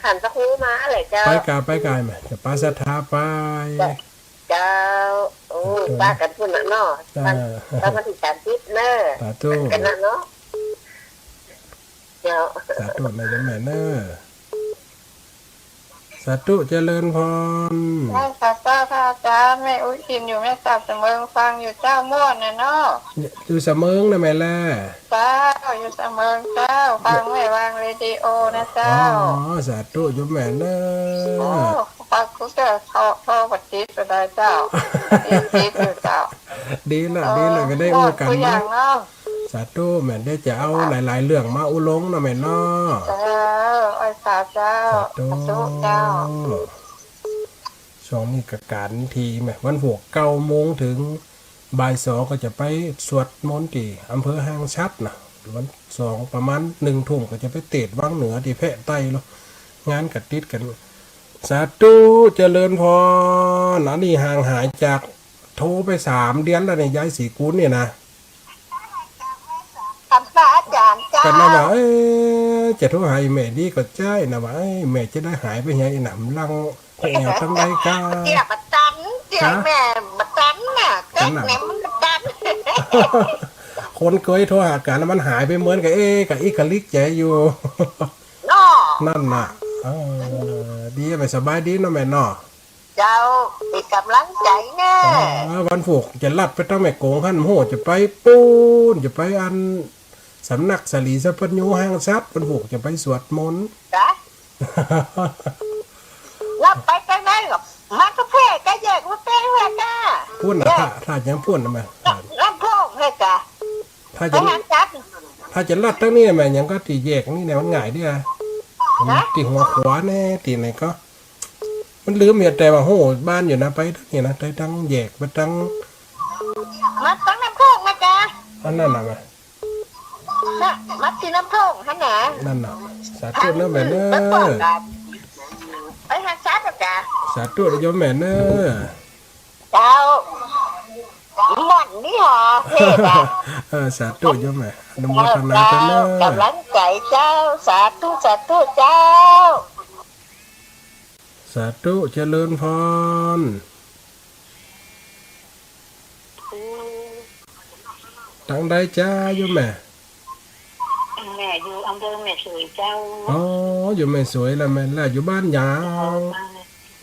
ต้านพระครูมาแหละเจ้า ไปก่า ไปก่า แม่ จะปะศรัทธาไป เจ้า โอ้ สาธุ ปะกั๋นปู้นน่ะเนาะ เออ วัน วันตี้สามสิบเน้อ สาธุ กั๋นน่ะเนาะ เจ้า สาธุนะโยมแม่เน้อ สาธุ เจริญพร ไหว้สาเจ้า พระอาจ๋ารย์ แม่อุ๊ยพินอยู่แม่สาบสะเมิง ฟังอยู่เจ้า ม่วนน่ะเนาะ อยู่สะเมิงนะแม่แล เจ้า อยู่สะเมิงเจ้า ฟังแม่วางเรดิโอนะเจ้า อ๋อ สาธุโยมแม่เน้อ โอ้ ฟังกูจะโทร โทรบ่ติดก็ได้เจ้า ติด ติดอยู่เจ้า ดีละ เออ ดีละ ก็ได้อู้กั๋น ม่วนกู้อย่างเนาะ เนาะ สาธุ แม่เด้อ จะเอาหลายๆ เรื่องมาอู้ลงเนาะแม่เนาะ เออ ไหว้สาเจ้า สาธุ สาธุเจ้า ช่วงนี้ก็ก๋านทีแม่ วันพูกเก้าโมงเถิงบ่ายสองก็จะไปสวดมนต์ตี้อำเภอห้างฉัตรนะ วันสองประมาณหนึ่งทุ่มก็จะไปเตศน์วังเหนือตี้แพะใต้เนาะ งานก็ติดกั๋น สาธุ เจริญพร อันนี้ห่างหายจาก โทรไปสามเดือนแล้วเนี่ย ยายศรีกุลเนี่ยนะ กราบไหว้สาอาจ๋ารย์เจ้า ก็นะว่า เอ๊ะ จะโทรหาอีแม่ดีก็ใจ้นะว่า เอ้ย แม่จะได้หายไปไหนนะ มันลังไปแอ่วตังใดก้า เตี้ยบ่ตัน เตี้ย ฮะ แม่บ่ตันน่ะ ตันน่ะ แม่มันบ่ตัน คนเกยโทรหากั๋นแล้วมันหายไปเหมือนกับ เอ๊ะ กับอิกกะลิกใจ๋อยู่ เนาะ นั่นน่ะ เออ ดีแม่ สบายดีเนาะแม่เนาะ เจ้า เป๋นก๋ำลังใจ๋แน่ เออ วันพูกจะลัดไปตังแม่โก๋งหั้น โห จะไปปู๊น จะไปอัน สำนักสาลีสัพพัญญูห้างฉัตร วันพูกจะไปสวดมนต์ จ๊ะ ลัดไปตังใดก็ มันก็แพร่ก็แยก แป้งแหละจ้า ปู๊นน่ะ ถ้า ถ้ายังปู๊นน่ะแม่ น้ำโขงแหละจ้า ถ้าจะ ไปหาจับ ถ้าจะลัดตางนี้แม่ ยังก็ตี้แยกนี่แหละ มันง่ายดีอะ ฮะ ตี้หัวขัวแน่ ตี้ไหนก็ มันลืมอยู่ แต่ว่าโห บ้านอยู่นะ ไปตางนี้นะ ไปตางแยก ไปตาง มาตางน้ำโขงนะจ้า อันนั้นน่ะแม่ น่ะ มาตี้น้ำโขงหั้นน่ะ นั่นน่ะ สาธุเน้อแม่เน้อ ไปก่อนจ้า ไปหาจับนะจ้า สาธุโยมแม่เน้อ เจ้า ม่อนนี่หอ เทศอะ เออ สาธุโยมแม่ อนุโมทนาเจ้าเน้อ เจ้า กำลังใจ๋เจ้า สาธุ สาธุเจ้า สาธุ เจริญพร อืม ตางใดจ้าโยมแม่ แม่อยู่อำเภอแม่สวยเจ้า อ๋อ อยู่แม่สวยละแม่ แล้วอยู่บ้านหยัง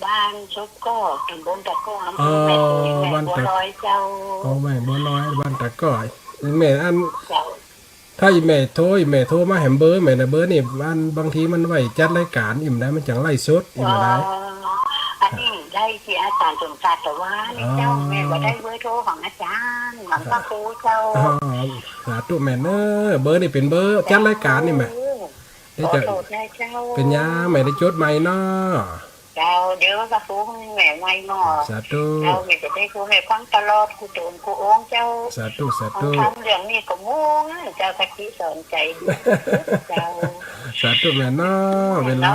บ้านซบก้อ ตำบลตะก้อ อำเภอแม่สวย อ๋อ แม่บัวลอยเจ้า อ๋อ แม่บัวลอย บ้านตะก้อ แม่อัน เจ้า ถ้าอี่แม่โทร อี่แม่โทรมาแหมเบอร์แม่น่ะ เบอร์นี่มันบางทีมันไว้จัดรายก๋าน อี่บ่ได้ มันจั่งไลฟ์สด อี่บ่ได้ อ๋อ อันนี้ได้ตี้อาจ๋ารย์สมศักดิ์ตะวันนี่เจ้า อ๋อ แม่บ่ได้เบอร์โทรของอาจ๋ารย์ ของพระครูเจ้า อ๋อ สาธุแม่เน้อ เบอร์นี่เป๋นเบอร์จัดรายก๋านนี่แม่ โอ้ เดี๋ยวจะ ขอโทษนะเจ้า เป๋นหยัง แม่ได้จดใหม่เนาะ เจ้า เดี๋ยวก็ฟูงแม่ไว้หม้อ สาธุ เจ้า แม่จะได้ฟูงแม่ฟังตลอด กู้ต๋นกู้องค์เจ้า สาธุ สาธุ ฟังเรื่องนี้ก็ม่วนเจ้า คติสอนใจ๋ดีเจ้า สาธุแม่เนาะ เวลา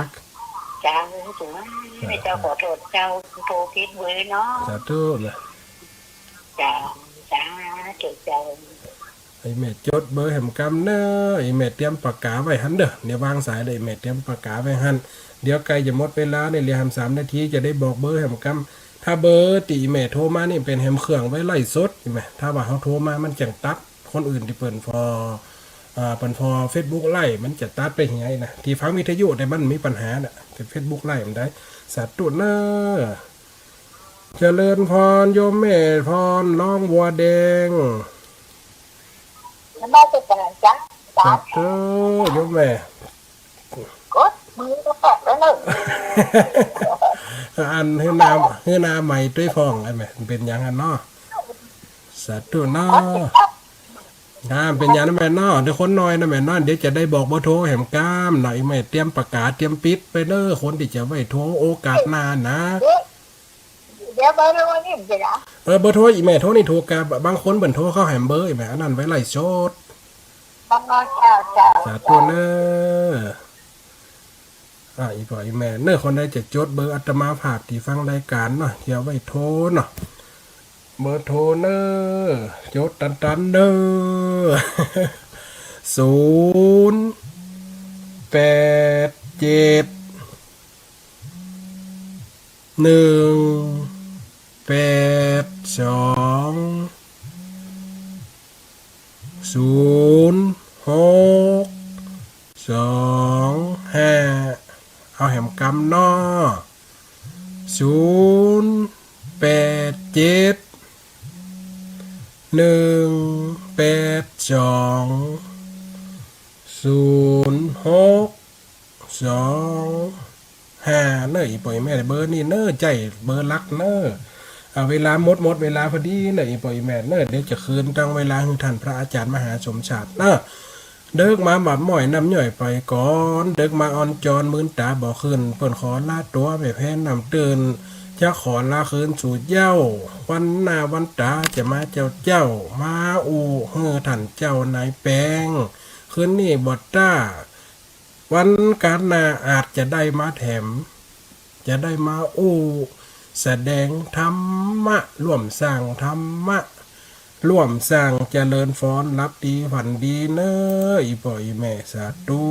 เจ้า ถึงแม่เจ้าขอโทษเจ้า โทรผิดเบอร์เนาะ สาธุแม่ เจ้า สาธุเจ้า อี่แม่จดเบอร์แหมกำเน้อ อี่แม่เตรียมปากก๋าไว้หั้นเด้อ เดี๋ยววางสายเลย อี่แม่เตรียมปากก๋าไว้หั้น เดี๋ยวใก้จะหมดเวลาเนี่ย เหลือแหมสามนาที จะได้บอกเบอร์แหมกำ ถ้าเบอร์ตี้อี่แม่โทรมานี่เป๋นแหมเครื่องไว้ไลฟ์สด อี่แม่ ถ้าว่าเฮาโทรมามันจั่งตัด คนอื่นตี้เปิ้นผ่อ อ่า เปิ้นผ่อเฟซบุ๊กไลฟ์ มันจะตัดไปเหียนะ ตี้ฟังวิทยุแต่มันมีปัญหาน่ะ แต่เฟซบุ๊กไลฟ์มันได้ สาธุเน้อ เจริญพรโยมแม่พร น้องบัวแดง นมัสก๋านจ้า สาธุโยมแม่ กดมือก็แตกแล้วเนอะ อันหื้อหน้า หื้อหน้าใหม่ตวยพ่อง อันแม่ เป๋นหยังอันเนาะ สาธุเนาะ อ่า เป๋นหยังนะแม่เนาะ เดี๋ยวคนน้อยนะแม่เนาะ เดี๋ยวจะได้บอกเบอร์โทรแหมกำเนาะ อี่แม่เตรียมปากก๋า เตรียมปิ๊ดไปเน้อ คนตี้จะไว้โทรโอกาสหน้านะ เดี๋ยว เดี๋ยวเบอร์โทรนี่จะนะ เออ เบอร์โทรอี่แม่โทรนี่ถูกกะ บางคนเปิ้นโทรเข้าแหมเบอร์อี่แม่ อันนั้นไว้ไลฟ์สด บังออนเจ้า เจ้า สาธุเน้อ อ่า อี่ป้ออี่แม่เน้อ คนใดจะจดเบอร์อาตมาภาพตี้ฟังรายก๋านเนาะ เดี๋ยวไว้โทรเนาะ เบอร์โทรเน้อ จดตันๆ เน้อ ศูนย์ แปด เจ็ด หนึ่ง แปด สอง ศูนย์ หก สอง ห้า เอาแหมกำเนาะ ศูนย์ แปด เจ็ด หนึ่ง แปด สอง ศูนย์ หก สอง ห้า เน้อ อี่ป้ออี่แม่ เบอร์นี่เน้อ ใจ้เบอร์หลักเน้อ อ่า เวลาหมด หมดเวลาพอดีเน้อ อี่ป้ออี่แม่เน้อ เดี๋ยวจะคืนตังเวลาหื้อต้านพระอาจ๋ารย์มหาสมชาติเน้อ เดิ็กมาบาปหม้อยน้ำย่อยไปก่อน เดิ็กมาอ่อนจอนมืนต๋าบ่ขึ้น เปิ้นขอลาตั๋วไปแพนน้ำตื้น จะขอลาคืนสู่เย้า วันหน้าวันต๋าจะมาเจ้าเจ้า มาอู้หื้อต้านเจ้านายแปง คืนนี้บ่ต้า วันก๋านหน้าอาจจะได้มาแถม จะได้มาอู้ แสดงธรรมะ ร่วมสร้างธรรมะ ร่วมสร้างเจริญพร หลับดีฝันดีเน้อ อี่ป้ออี่แม่ สาธุ